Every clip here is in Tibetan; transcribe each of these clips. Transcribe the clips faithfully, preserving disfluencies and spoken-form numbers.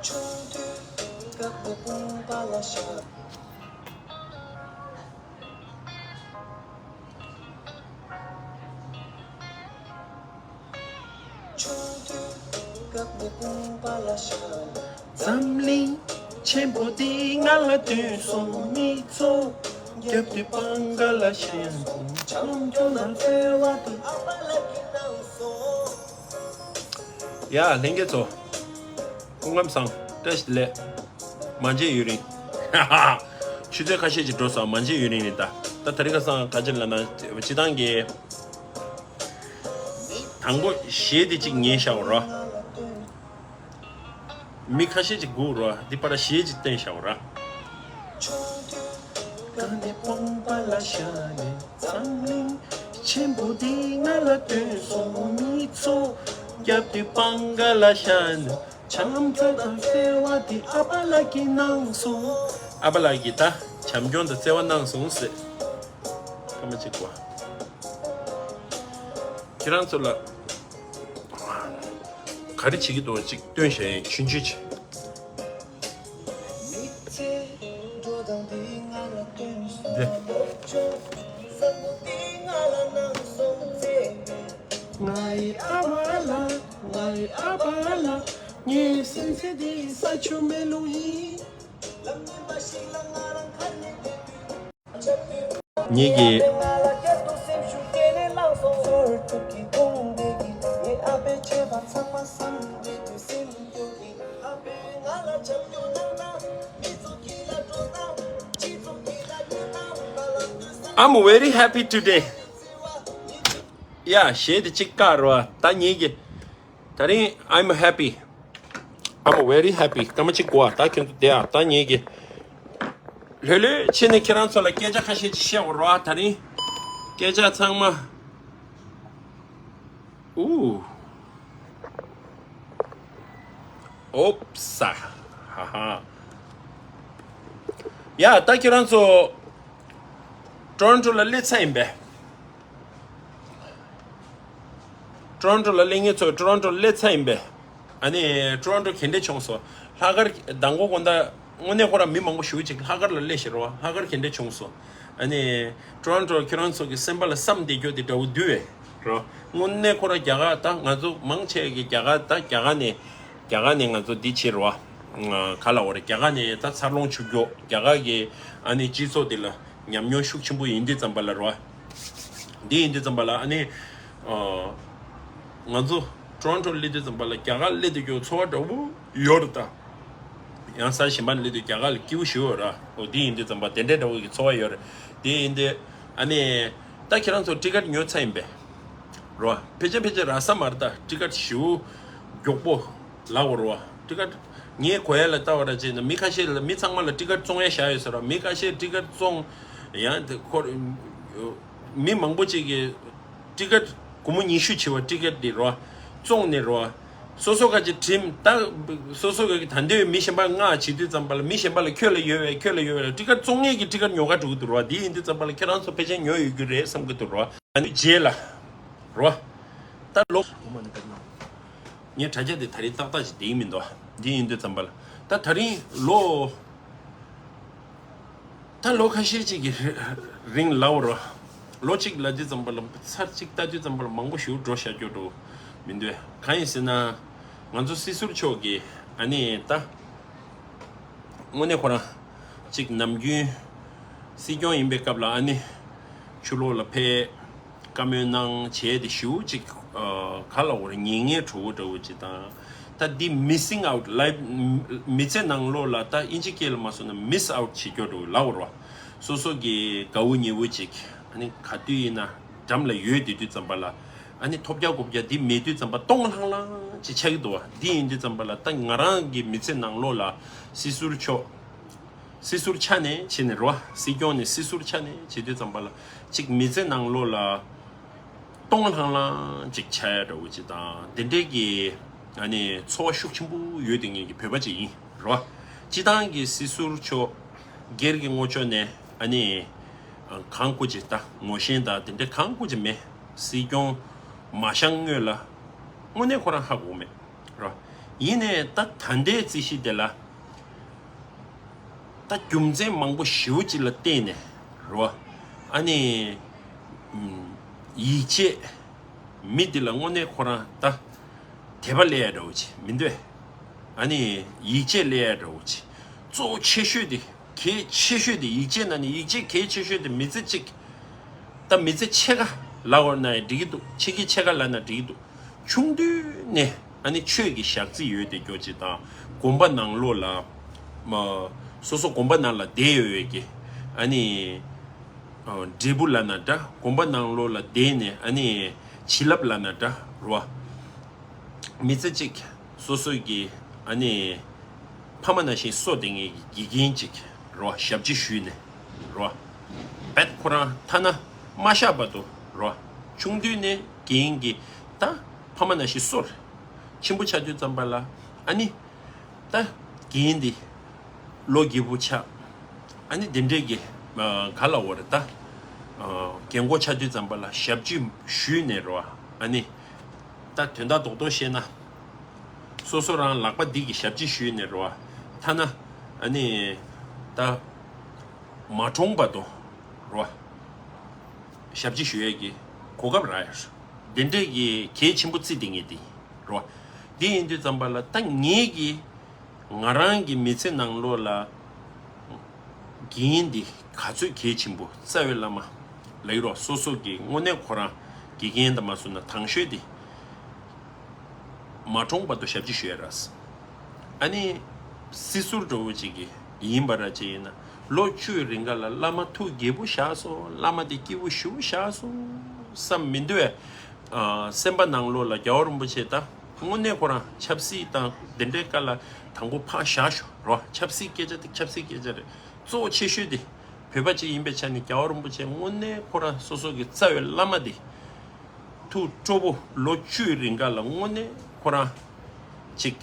འཛམ་གླིང་ཆེན་པོ་འདི་ང་ལ་སྟོན་སོང་། མི་ཚོགས་རྒྱབ་དུས་སྤང་ཁ་ལ་ཤར་སོང་། བྱམས་སྐྱོང་དང་བརྩེ་བ་དེ། ཡ་ལྷན་རྒྱས་ཚོ། སྐུ་ཁམས་བཟང་། བཀྲ་ཤིས་བདེ་ལེགས། མ་མཇལ་ཡུན་རིང་། ཆུ་ཚོད་ཁ་ཤས་ཅིག་འགྲོ་སོང་། མ་མཇལ་ཡུན་རིང་རེད་ད། ད་དེ་རིང་ཁ་སང་ག་ཅི་ལབ་ན། སྤྱིར་བཏང་གི་དང་པོ་གཞས་དེ་གཅིག་ཉན་བཞག་རོགས། མི་ཁ་ཤས་ཅིག་སྒུག་རོགས། འདི་པར་གཞས་ཅིག་བསྟན་བཞག་རོགས། ག་ནས་སྤང་པ་ལ་ཤར་ནས། འཛམ་གླིང་ཆེན་པོ་འདི་ང་ལ་སྟོན་སོང་། མི་ཚོགས་རྒྱབ་དུས་སྤང་ཁ་ལ་ཤར་ནས། བྱམས་བརྩེ་དང་བརྩེ་བ་དེ་ཨ་ཕ་ལགས་ཀྱིས་གནང་སོང་། ཨ་ཕ་ལགས་ཀྱིས་ད་བྱམས་སྐྱོང་དང་བརྩེ་བ་གནང་སོང་ཟེར། སྐར་མ་གཅིག་གོ། ཁྱེད་རང་ཚོ་ལ་ག་རེ་བྱེད་ཀྱི་འདུག་ཅིག་སྟོན་བྱས་ཡིན། ཆུང་ཆུང་ཅིག་འདི། ངའི་ཨ་ཕ་ལགས། ངའི་ཨ་ཕ་ལགས། ངའི་སེམས་ཅན་འདི་ས་ཆུ་མེ་རླུང་ཡིན། ངེད་ཀྱི། I'm very happy today. Yeah, གཞས་དེ་གཅིག་བཀག་རོགས། ད་ངེད་ཀྱི། ད་རིང་I'm happy. I'm very happy. སྐར་མ་གཅིག་གོ་ཨ། ད་ཁྱོད་ཚོ་བསྡད་ཨ། ད་ངེད་ཀྱི་ལྷོད་ལྷོད་བྱས་ནས་ཁྱེད་རང་ཚོ་ལ་སྐད་ཆ་ཁ་ཤས་ཅིག་བཤད་དགོས་རེད་བ། ད་རིང་སྐད་ཆ་ཚང་མ། ཨུ། ཨོབ་ས། ཧ་ཧ། ཡ། ད་ཁྱེད་རང་ཚོ་ཊོ་རོན་ཊོ་ལ་སླེབས་ཚར་ཡིན་པས། ཊོ་རོན་ཊོ་ལ་སླེབས། ངེད་ཚོ་ཊོ་རོན་ཊོ་ལ་སླེབས་ཚར་ཡིན་པས། ཨ་ནི་ཊོ་རོན་ཊོ་ག་འདྲས་བྱུང་སོང་། ལྷག་དཀར་མདང་དགོང་དགོང་དག་དངོས་གནས་ཁོ་རང་མི་མང་པོ་ཞེ་པོ་ཅིག་ལྷག་དཀར་ལ་སླེབས་ཤག་རོ། ལྷག་དཀར་ག་འདྲས་བྱུང་སོང་། ཨ་ནི་ཊོ་རོན་ཊོ་ཁྱེད་རང་ཚོ་གི་སེམས་པ་ལ་བསམ་བསྡད་རྒྱུ་དེ་འདྲ་བོ་འདུག་པས་རོ། དངོས་གནས་ཁོ་རང་རྒྱ་གར། ད་ང་ཚོ་མང་ཆེ་གི་རྒྱ་གར། ད་རྒྱ་གར་ནས། རྒྱ་གར་ནས་ང་ཚོ་འདི་བྱེད་རོ། ག་ལབ་དགོས་རེད། རྒྱ་གར་ནས་ད་འཚར་ལོངས་བྱུང་རྒྱུ། རྒྱ་གར་གི་ཨ་ནི་སྤྱི་ཚོགས་དེ་ལ་ཉམས་མྱོང་ཤུགས་ཆེན་པོ་ཡིན་དུས་ཙམ་པ་ལ་རོ། འདི་ཡིན་དུས་ཙམ་པ་ལ་ཨ་ནི། ཨ། ང་ཚོ་ཊོ་རོན་ཊོ་སླེབས་དུས་ཙམ་པ་ལ་རྒྱ་གར་སླེབས་དུས་ཀྱི་ཚོར་བ་འདྲ་བོ་ཡོད་རེད་ད། ཡང་ས་གཞན་པ་ནས་སླེབས་དུས་རྒྱ་གར་ལ་སྐྱིད་པོ་ཞེ་པོ་ཡོད་རེད། འོ་འདི་ཡིན་དུས་ཙམ་པ་དེ་འདྲའི་འདྲ་བོ་གི་ཚོར་བ་ཡོད་རེད། དེ་ཡིན་དུས་ཨ་ནི་ད་ཁྱེད་རང་ཚོ་ཊི་ཀེ་ཊི་ཉོས་ཚར་ཡིན་པས་རོ། ཕལ་ཆེར་ཕལ་ཆེར་རག་ས་མ་རེད་ད། ཊི་ཀེ་ཊི་ཞེ་པོ་མགྱོགས་པོ་ལབ་དགོས་རེད་བ། ཊི་ཀེ་ཊི་ངས་གོ་ཡ་ལ་ལྟ་བ་འདྲ་བྱས་ན་མི་ཁ་ཤས་ལ། མི་ཚང་མ་ལ་ཊི་ཀེ་ཊི་བཙོང་ཡ་བཞག་ཡོད་ས་རེད་བ། མི་ཁ་ཤས་ཊི་ཀེ་ཊི་བཙོང་། ཡང་དེ་ཁོ་མི་མང་པོ་ཅིག་གིས་ཊི་ཀེ་ཊི་སྒོར་མོ་ཉི་ཤུ་བྱེད་པ་ཊི་ཀེ་ཊི་དེ་རོ། བཙོང་ནས་རོ། སོ་སོ་ག་ཅིག་བྲིས། ད་སོ་སོ་ག་གི་ད་འདོད་མི་གཞན་པ་མངགས་བྱེད་དུས་ཙམ་པ་ལ། མི་གཞན་པ་ལ་ཁྱོད་ལ་ཡོད་པས། ཁྱོད་ལ་ཡོད་པས་ལ་ཊི་ཀེ་ཊི་བཙོང་མཁན་གྱི་ཊི་ཀེ་ཊི་ཉོ་ག་འགྲོ་གི་འདུག་རོ། འདི་ཡིན་དུས་ཙམ་པ་ལ་ཁྱེད་རང་ཚོ་ཕལ་ཆེར་ཉོ་ཡོད་རྒྱུ་རེད་བསམ་གི་འདུག་རོ། ཨ་ནི་རྗེས་ལ་རོ། ད་ལོ། ངས་དྲ་རྒྱ་དེ་ད་རིང་ཏག་ཏག་ཅིག་བསྡད་ཀྱི་མི་འདུག་འདི་ཡིན་དུས་ཙམ་པ་ལ་ད་ད་རིང་ལོ། ད་ལོ་ཁ་ཤས་ཅིག་གི་རིང་ལབ་རོ། ལོ་གཅིག་ལབ་དུས་ཙམ་པ་ལ། ཚར་གཅིག་ལྟ་དུས་ཙམ་པ་ལ་མང་པོ་ཞིག་འགྲོ་བཞག་རྒྱུ་འགྲོ་མི་འདུག་གང་ཡིན་ཟེར་ན། ང་ཚོ་སྲིད་ཟུར་མཆོག་གིས་ཨ་ནི་ད་དངོས་གནས་ཁོ་རང་ཅིག་ནམ་རྒྱུན་སྲིད་སྐྱོང་ཡིན་པའི་སྐབས་ལ་ཨ་ནི་ཕྱི་ལོགས་ལ་ཕེབས། བཀའ་མོལ་གནང་བྱས་ཏེ་ཞེ་པོ་ཅིག་ཨ། ག་ལབ་དགོས་རེད། ཉན་ངེས་བྲོ་བོ་འདྲ་བོ་ཅིག་དང་། ད་འདི་missing out life། མི་ཚེ་ནང་ལོགས་ལ་ད་ཨིན་ཇི་སྐད་ལ་མ་སོང་ན་miss out བྱེད་རྒྱུ་འདྲ་བོ་ལབ་དགོས་རེད་བ། སོ་སོ་གི་དགའ་བོ་ཉེ་བོ་ཅིག་ཨ་ནི་ག་དུས་ཡིན་ན་འགྲམ་ལ་ཡོད་བསྡད་དུས་ཙམ་པ་ལ། ཨ་ནི་ཐོབ་རྒྱག་གོ་རྒྱག་འདི་མེད་དུས་ཙམ་པ་སྟོང་ལྷང་ལྷང་ཅིག་ཆགས་ཀྱི་འདུག་བ། འདི་ཡིན་དུས་ཙམ་པ་ལ་ད་ང་རང་གི་མི་ཚེ་ནང་ལོགས་ལ་སྲིད་ཟུར་མཆོག་སྲིད་ཟུར་ཆ་ནས་བྱས་ནས་རོ། སྲིད་སྐྱོང་ནས་སྲིད་ཟུར་ཆ་ནས་བྱེད་དུས་ཙམ་པ་ལ་ཅིག་མི་ཚེ་ནང་ལོགས་ལ་སྟོང་ལྷང་ལྷང་ཅིག་ཆགས་ཡ་འདྲ་བོ་ཅིག་དང་། དེ་འདྲའི་གི་ཨ་ནི་ཚོར་བ་ཤུགས་ཆེན་པོ་ཡོད་བསྡད་མཁན་གྱི་བོད་པ་ཅིག་ཡིན་རོ། སྤྱིར་བཏང་གི་སྲིད་ཟུར་མཆོག་སྒེར་གྱི་ངོས་ཕྱོགས་ནས་ཨ་ནི་གང་དགོས་ཅིག་ད་ངོ་ཤེས་དང་དེ་འདྲ་གང་དགོས་ཅིག་མེད། སྲིད་སྐྱོང་མ་བཞེངས་སྔོན་ལ་དངོས་གནས་ཁོ་རང་ཧ་གོ་མེད། རོ། ཡིན་ནའི་ད་ད་ལྟའི་རྩིས་གཞི་དེ་ལ་ད་རྒྱུ་མཚན་མང་པོ་ཞེ་པོ་ཅིག་ལ་བརྟེན་ནས་རེད་བ། ཨ་ནི་ཡིད་ཆེས། མི་འདི་ལ་དངོས་གནས་ཁོ་རང་ད་དད་པ་སླེབས་ཡ་འདྲ་བོ་ཅིག་མི་འདུག་ཨ་ནི་ཡིད་ཆེས་སླེབས་ཡ་འདྲ་བོ་ཅིག་གཙོ་བོ་ཆེ་ཤོས་དེ། གལ་ཆེ་ཤོས་དེ། ཡིད་ཆེས་ན་ནི་ཡིད་ཆེས་གལ་ཆེ་ཤོས་དེ་མི་ཚེ་གཅིག་ད་མི་ཚེ་ཕྱེད་ཀ་ལབ་ན་ཡང་འགྲིག་གི་འདུག་ཕྱེད་ཀའི་ཕྱེད་ཀ་ལབ་ན་འགྲིག་གི་འདུག་ཆུང་དུས་ནས་ཨ་ནི་ཆོས་ཀྱི་ཞག་རྩི་ཡོད་དེ་སྐྱོ་ཅིག་དང་། དགོན་པ་ནང་ལོགས་ལ་མ་སོ་སོ་དགོན་པ་ནང་ལ་བསྡད་ཡོད་ཡོད་ཀྱི་ཨ་ནི་འབྲས་བུ་ལབ་ན་འདྲ། དགོན་པ་ནང་ལོགས་ལ་བསྡད་ནས་ཨ་ནི་བྱིན་རླབས་ལབ་ན་འདྲ་རེད་བ། མི་ཚེ་གཅིག་སོ་སོ་གི་ཨ་ནི་ཕ་མ་ནང་བཞིན་གསོ་བསྡད་མཁན་གྱི་དགེ་རྒན་ཅིག་རེད་བ། ཞབས་ཕྱི་ཞུས་ནས་རེད་བ། བེད་ཁོ་རང་ཐ་ན་མ་གཞག་བར་དུ་རེད་བ། ཆུང་དུས་ནས་དགེ་རྒན་གྱིས་ད་ཕ་མ་ནང་བཞིན་གསོ། ཆེན་པོ་ཆགས་དུས་ཙམ་པ་ལ་ཨ་ནི་ད་དགེ་རྒན་འདི་ལོ་རྒས་པོ་ཆགས། ཨ་ནི་དེ་འདྲས་ཀྱི་ག་ལ་འོ་རེད་ད། རྒན་གོག་ཆགས་དུས་ཙམ་པ་ལ་ཞབས་ཕྱི་ཞུས་ནས་རེད་བ། ཨ་ནི་ད་དོན་དག་རྡོག་རྡོག་བཤད་ན། སོ་སོ་རང་ལག་པ་འདི་གི་ཞབས་ཕྱི་ཞུས་ནས་རེད་བ། ཐ་ན་ཨ་ནི་ད་མ་གྲོངས་བར་དུ་རེད་བ། ཞབས་ཕྱི་ཞུ་ཡས་ཀྱི་གོ་སྐབས་རག་ཡ། དེ་འདྲས་ཀྱི་གལ་ཆེན་པོ་བརྩི་བསྡད་མཁན་འདི་རེད་བ། འདི་ཡིན་དུས་ཙམ་པ་ལ་ད་ངེད་ཀྱི་ང་རང་གི་མི་ཚེ་ནང་ལོགས་ལ་དགེ་རྒན་འདི་ག་ཚོད་གལ་ཆེན་པོ། རྩ་བའི་བླ་མ་ལབ་ཀྱི་རེད་བ། སོ་སོ་གི་དངོས་གནས་ཁོ་རང་དགེ་རྒན་དང་མ་སོང་ན་དང་ཤོས་དེ་མ་གྲོངས་བར་དུ་ཞབས་ཕྱི་ཞུ་ཡ་རེད། ཨ་ནི་སྲིད་ཟུར་འདྲ་བོ་ཅིག་གི་ཡིན་པ་ར་ཅིག་ཡིན་ན་ལོ་བཅུའི་རིང་ག་ལ་བླ་མ་ཐུགས་དགྱེས་པོ་བཞག་སོང་། བླ་མ་དེ་སྐྱིད་པོ་ཞེ་པོ་བཞག་སོང་བསམ་མི་འདུག་ཨ། སེམས་པ་ནང་ལོགས་ལ་རྒྱལ་བ་རིན་པོ་ཆེ་ད་དངོས་གནས་ཁོ་རང་ཆབ་སྲིད་དང་དེ་འདྲའི་སྐབས་ལ་དང་པོ་ཕར་བཞག་ཤོག་རོ། ཆབ་སྲིད་སྐད་ཆ་དེ་ཆབ་སྲིད་སྐད་ཆ་རེད། གཙོ་བོ་ཆེ་ཤོས་དེ་བོད་པ་ཅིག་ཡིན་པའི་ཆ་ནས་རྒྱལ་བ་རིན་པོ་ཆེ་དངོས་གནས་ཁོ་རང་སོ་སོ་གི་རྩ་བའི་བླ་མ་དེ། ཐུགས་སྤྲོ་པོ་ལོ་བཅུའི་རིང་ག་ལ་དངོས་གནས་ཁོ་རང་ཅིག་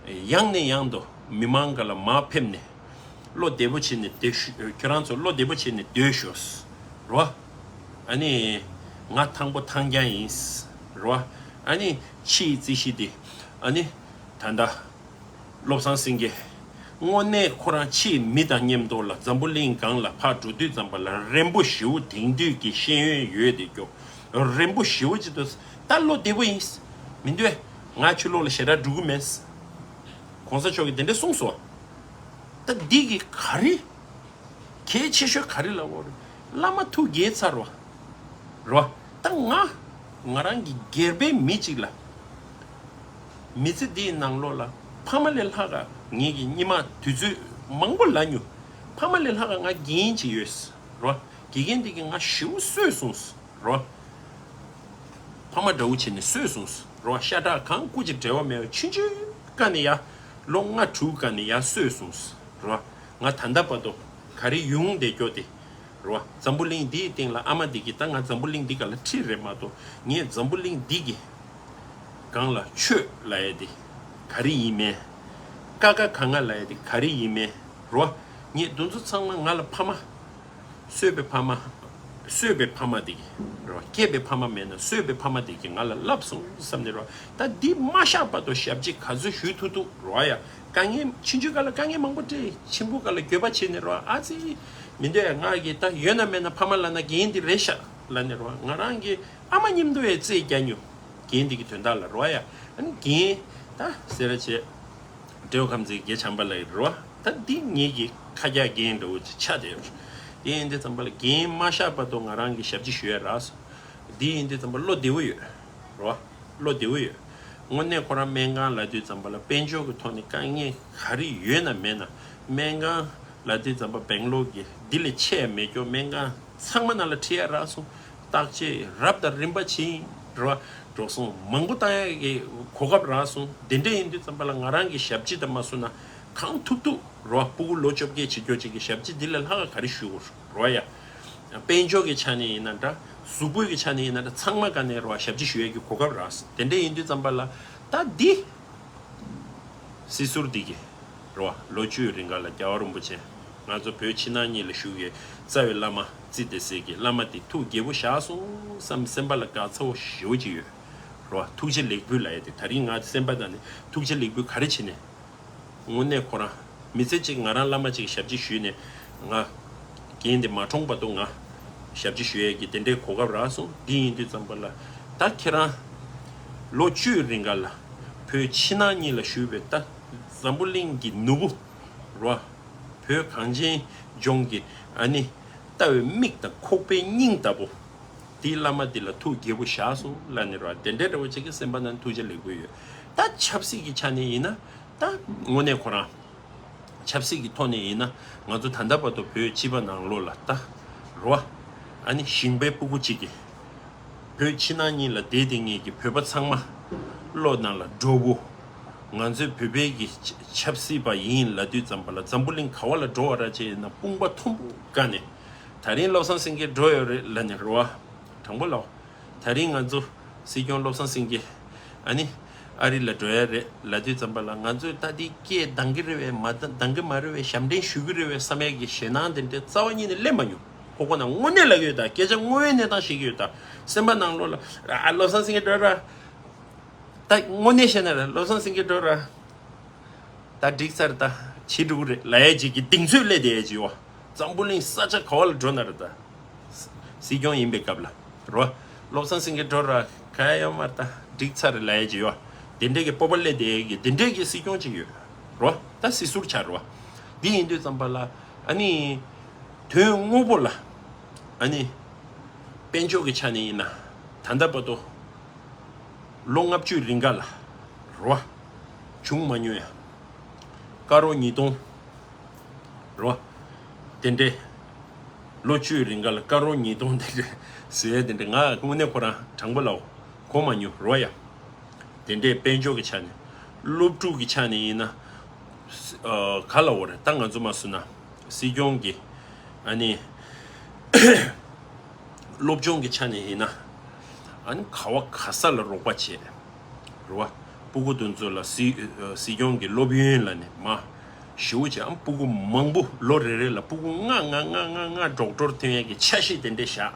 ཡང་ནས་ཡང་དུ་མི་མང་ག་ལ་མར་ཕེབས་ནས་བློ་བདེ་པོ་བྱས་ནས་བསྡད་ཤོག་ཁྱོད་རང་ཚོ་བློ་བདེ་པོ་བྱས་ནས་སྡོད་ཤོག་རོ། ཨ་ནི་ང་ཐང་པོ་ཐང་རྐྱང་ཡིན་རོ། ཨ་ནི་ཕྱིའི་རྩིས་གཞི་དེ་ཨ་ནི་ད་ལྟ། བློ་བཟང་སེང་གེ། དངོས་གནས་ཁོ་རང་ཕྱིའི་མི་དང་མཉམ་དུ་ལ་འཛམ་བུ་གླིང་སྒང་ལ་ཕར་འགྲོ་དུས་ཙམ་པ་ལ་རན་པོ་ཞེ་པོ་དེང་དུས་ཀྱི་ཤེས་ཡོན་ཡོད་དེ་སྐྱོ། རན་པོ་ཞེ་པོ་ཅིག་འདུག་ད་བློ་བདེ་པོ་ཡིན། མི་འདུག་ང་ཆུ་ལོག་ལ་ཞེ་དྲག་འགྲོ་གི་མེད། གོང་ས་མཆོག་གིས་དེ་འདྲ་གསུངས་སོང་། ད་འདི་གི་ག་རེ། གལ་ཆེ་ཤོས་ག་རེ་ལབ་དགོས་རེད། བླ་མ་ཐུགས་དགྱེས་ཚར་བ། རོ། ད་ང་། ང་རང་གི་སྒེར་པའི་མི་གཅིག་ལ། མི་ཚེ་འདིའི་ནང་ལོགས་ལ་ཕ་མ་ལས་ལྷག་ག་ངེད་ཀྱི་སྙིང་མ་དུས་ཚོད་མང་པོ་ལ་ཉུ། ཕ་མ་ལས་ལྷག་ག་ང་རྒན་ཅིག་ཡོད། རོ། དགེ་རྒན་འདི་གིས་ང་ཞེ་པོ་གསོས་སོང་། རོ། ཕ་མ་འདྲ་བོ་བྱས་ནས་གསོས་སོང་། རོ། ཤ་ཁྲག་གང་སྐུ་མཁྱེན་འབྲེལ་བ་མེད་པ་ཆུང་ཆུང་སྒང་ནས་ཡ། ལོ་ལྔ་དྲུག་སྒང་ནས་ཡ་གསོས་སོང་། རོ། ང་ད་ལྟ་བར་དུ་ག་རེ་ཡོང་བསྡད་སྐྱོ་དེ། རོ། འཛམ་བུ་གླིང་འདིའི་སྟེང་ལ་ཨ་མ་འདི་གིས་ད་ང་འཛམ་བུ་གླིང་འདི་སྒང་ལ་ཁྲིད་རེད་མ་གཏོགས་ངས་འཛམ་བུ་གླིང་འདི་གི་སྒང་ལ་ཆོས་ལབ་ཡ་དེ་ག་རེ་ཡིན་མེད། ཀ་ཁ་ག་ང་ལབ་ཡ་དེ་ག་རེ་ཡིན་མེད། རོ། ངས་འདི་ཚོ་ཚང་མ་ང་ལ་ཕ་མ། གསོས་པའི་ཕ་མ། གསོས་པའི་ཕ་མ་དེ་གིས་རོ། སྐྱེས་པའི་ཕ་མ་མེད་ན་གསོས་པའི་ཕ་མ་དེ་གིས་ང་ལ་བསླབས་སོང་བསམ་ནས་རོ། ད་འདི་མ་བཞག་བར་དུ་ཞབས་ཕྱི་ག་ཚོད་ཞུ་ཐུབ་ཐུབ་རོ་ཡ། དཀའ་ངལ་ཆུང་ཆུང་སྒང་ལ་དཀའ་ངལ་མང་པོ་འཕྲད། ཆེན་པོ་སྒང་ལ་འགྱོད་པ་བྱས་ནས་རོ། ཨ་ཙི། མི་འདོད་ཡ། ང་གིས་ད་ཡོད་ན་མེད་ན་ཕ་མ་ལབ་ན་རྒན་འདི་རེད་ཤག་ལབ་ནས་རོ། ང་རང་གི་ཨ་མ་མཉམ་དུ་ཡ་རྩེད་རྒྱག་ཉོ། རྒན་འདི་གི་དོན་དག་ལ་རོ་ཡ། ཨ་ནི་རྒན་ད་ཟེར་ར་བྱས། འབྲེལ་བ་ཁམས་ཚན་གྱི་རྒན་བྱམས་པ་ལགས་ཡིན་རོ། ད་འདི་ངེད་ཀྱི་ཁ་རྒྱག་རྒན་འདྲ་བོ་ཅིག་ཆགས་བསྡད་ཡོད། དེ་ཡིན་དུས་ཙམ་པ་ལ་རྒན་མ་བཞག་བར་དུ་ང་རང་གི་ཞབས་ཕྱི་ཞུ་ཡ་རག་སོང་། འདི་ཡིན་དུས་ཙམ་པ་བློ་བདེ་བོ་ཡོད། རོ། བློ་བདེ་བོ་ཡོད། དངོས་གནས་ཁོ་རང་སྨན་ཁང་ལབ་དུས་ཙམ་པ་ལ་དཔལ་འབྱོར་གྱི་ཐོག་ནས་དཀའ་ངལ་ག་རེ་ཡོད་ན་མེད་ན། སྨན་ཁང་ལབ་དུས་ཙམ་པ་སྦེང་ལོར་གྱི་འདི་ལས་ཆེ་ཡ་མེད་སྐྱོ། སྨན་ཁང་ཚང་མ་ནང་ལ་ཁྲིད་ཡ་རག་སོང་། བརྟག་དཔྱད་རབ་དང་རིམ་པ་ཕྱིན་རོ། འགྲོ་སོང་མང་པོ་བཏང་ཡ་གི་གོ་སྐབས་རག་སོང་། དེ་འདྲ་ཡིན་དུས་ཙམ་པ་ལ་ང་རང་གི་ཞབས་ཕྱི་དང་མ་སོང་ན་གང་ཐུབ་ཐུབ་རོ། སྤུ་གུ་ལོ་བཅོ་བརྒྱད་བྱེད་སྐྱོ་ཅིག་གི་ཞབས་ཕྱི་འདི་ལས་ལྷག་ག་ག་རེ་ཞུ་དགོས་རོ་ཡ། དཔལ་འབྱོར་གྱི་ཆ་ནས་ཡིན་ན་འདྲ། གཟུགས་པོའི་གི་ཆ་ནས་ཡིན་ན་འདྲ། ཚང་མ་ག་ནས་རོ་ཞབས་ཕྱི་ཞུ་ཡ་གི་གོ་སྐབས་རག་སོང་། དེ་འདྲ་ཡིན་དུས་ཙམ་པ་ལ་ད་འདི། སྲིད་ཟུར་འདི་གིས་རེད་བ། ལོ་བཅུའི་རིང་ག་ལ་རྒྱལ་བ་རིན་པོ་ཆེ་ང་ཚོ་བོད་ཕྱི་ནང་གཉིས་ལ་བཞུགས་ཡོད་རྩ་བའི་བླ་མ་རྩིས་དེ་ཟེར་གི་བླ་མ་དེ་ཐུགས་དགྱེས་པོ་བཞག་སོང་བསམ་སེམས་པ་ལ་དགའ་ཚོར་ཞེ་པོ་ཅིག་ཡོད། རོ། ཐུགས་རྗེ་ལེགས་འབུལ་ལབ་ཡ་དེ་ད་རིང་ང་སེམས་པ་ནང་ནས་ཐུགས་རྗེ་ལེགས་འབུལ་ག་རེ་བྱས་ནས། དངོས་གནས་ཁོ་རང་མི་ཚེ་གཅིག་ང་རང་བླ་མ་གཅིག་ཞབས་ཕྱི་ཞུས་ནས་ང་རྒན་དེ་མ་གྲོངས་བར་དུ་ང་ཞབས་ཕྱི་ཞུ་ཡས་ཀྱི་དེ་འདྲའི་གོ་སྐབས་རག་སོང་། འདི་ཡིན་དུས་ཙམ་པ་ལ་ད་ཁྱེད་རང་ལོ་བཅུའི་རིང་ག་ལ་བོད་ཕྱི་ནང་གཉིས་ལ་བཞུགས་པའི་ད་འཛམ་བུ་གླིང་གི་ནོར་བུ་རོ། བོད་གངས་ཅན་ལྗོངས་ཀྱི་ཨ་ནི་ལྟ་བའི་མིག་དང་ཁོག་པའི་སྙིང་ལྟ་བུ། དེའི་བླ་མ་འདི་ལ་ཐུགས་དགྱེས་པོ་བཞག་སོང་ལབ་ནས་རོ། དེ་འདྲའི་འདྲ་བོ་ཅིག་གི་སེམས་པ་ནང་ཐུགས་རྗེ་ལེགས་འབུལ་ཡོད། ད་ཆབ་སྲིད་ཀྱི་ཆ་ནས་ཡིན་ན་ད་དངོས་གནས་ཁོ་རང་ཆབ་སྲིད་ཀྱི་ཐོག་ནས་ཡིན་ན་ང་ཚོ་ད་ལྟ་བར་དུ་བོད་སྤྱི་པ་ནང་ལོགས་ལ་ད་རོ། ཨ་ནི་ཞིང་པའི་སྤུ་གུ་གཅིག་གིས་བོད་ཕྱི་ནང་གཉིས་ལ་བསྡད་དེ་ངེད་ཀྱི་བོད་པ་ཚང་མ་བློ་ནང་ལ་འགྲོ་བོ། ང་ཚོའི་བོད་པའི་གི་ཆབ་སྲིད་པ་ཡིན་ལབ་དུས་ཙམ་པ་ལ་འཛམ་བུ་གླིང་ག་བ་ལ་འགྲོ་བ་ར་ཅེ་ཡིན་ན་དཔུང་པ་མཐོན་པོ་བཀལ་ནས། ད་རིང་བློ་བཟང་སེང་གེ་འགྲོ་ཡོད་རེད་ལབ་ནས་རོ། དྲང་པོ་ལབ། ད་རིང་ང་ཚོ་སྲིད་སྐྱོང་བློ་བཟང་སེང་གེ་ཨ་ནི་ཨ་རི་ལ་འགྲོ་ཡ་རེད་ལབ་དུས་ཙམ་པ་ལ་ང་ཚོས་ད་འདི་སྐད་འདང་གི་རེད་བས་མ་འདང་གི་མ་རེད་བས་ཞབས་འདྲེན་ཞུ་གི་རེད་བས་བསམ་ཡ་གི་ཞེད་སྣང་དེ་འདྲའི་རྩ་བ་ཉིད་ནས་སླེབས་མ་མྱོང་། ཁོ་ཁོ་ན་དངོས་གནས་ལབ་ཡོད་ད། སྐད་ཆ་དངོས་ཡོད་གནས་སྟངས་བཤད་ཀྱི་ཡོད་ད། སེམས་པ་ནང་ལོགས་ལ་ཨ་བློ་བཟང་སེང་གེ་འགྲོ་ར། ད་དངོས་གནས་བཤད་ན་ར་བློ་བཟང་སེང་གེ་འགྲོ་ར། ད་འགྲིག་ཚར་ད་བྱེད་འགྲོ་གི་རེད་ལབ་ཡས་ཅིག་གི་གདེང་ཚོད་སླེབས་བསྡད་ཡས་ཅིག་ཡོད། འཛམ་བུ་གླིང་ས་ཆ་ག་བ་ལ་འགྲོ་ན་རེད་ད། སྲིད་སྐྱོང་ཡིན་པའི་སྐབས་ལ་རོ། བློ་བཟང་སེང་གེ་འགྲོ་ར་ག་ཡ་ཡོད་མ་རེད་ད། འགྲིག་ཚར་རེད་ལབ་ཡས་ཅིག་ཡོད། དེ་འདྲས་ཀྱི་སྤོབས་པ་སླེབས་བསྡད་ཡས་ཀྱི་དེ་འདྲས་ཀྱི་སྲིད་སྐྱོང་ཅིག་ཡོད་རོ། ད་སྲིད་ཟུར་ཆགས་རོ། འདི་ཡིན་དུས་ཙམ་པ་ལ་ཨ་ནི་དོན་དངོས་པོ་ལ་ཨ་ནི་དཔལ་འབྱོར་གྱི་ཆ་ནས་ཡིན་ན་ད་ལྟ་བར་དུ། ལོ་ལྔ་བཅུའི་རིང་ག་ལ་རོ། བྱུང་མ་མྱོང་ཡ། ཀ་རོ་ཉིས་སྟོང་རོ། དེ་འདྲས། ལོ་བཅུའི་རིང་ག་ལ་ཀ་རོ་ཉིས་སྟོང་དེ་འདྲས་ཟེར་ཡ་དེ་འདྲས་ང་དངོས་གནས་ཁོ་རང་དྲང་པོ་ལབ་གོ་མ་མྱོང་རོ་ཡ། དེ་འདྲས་དཔལ་འབྱོར་གྱི་ཆ་ནས་སློབ་ཕྲུག་གི་ཆ་ནས་ཡིན་ན་ཨ་ག་ལབ་དགོས་རེད་ད། ང་ཚོ་མ་སུ་ན་སྲིད་སྐྱོང་གི་ཨ་ནི། སློབ་སྦྱོང་གི་ཆ་ནས་ཡིན་ན། ཨ་ནི་ག་བ་ག་ས་ལ་རོགས་པ་བྱེད། རེད་བ། སྤུ་གུ་དེ་ཚོ་ལ་སྲིད་སྲིད་སྐྱོང་གི་སློབ་ཡོན་ལ་ནི་མ། ཞེ་པོ་ཅིག་ཨ་སྤུ་གུ་མང་པོ་ལོ་རེ་རེ་ལ་སྤུ་གུ་ལྔ་ལྔ་ལྔ་ལྔ་ལྔ་ཌོག་ཊར་ཐོན་ཡས་ཀྱི་འཆར་གཞི་དེ་འདྲས་བཞག་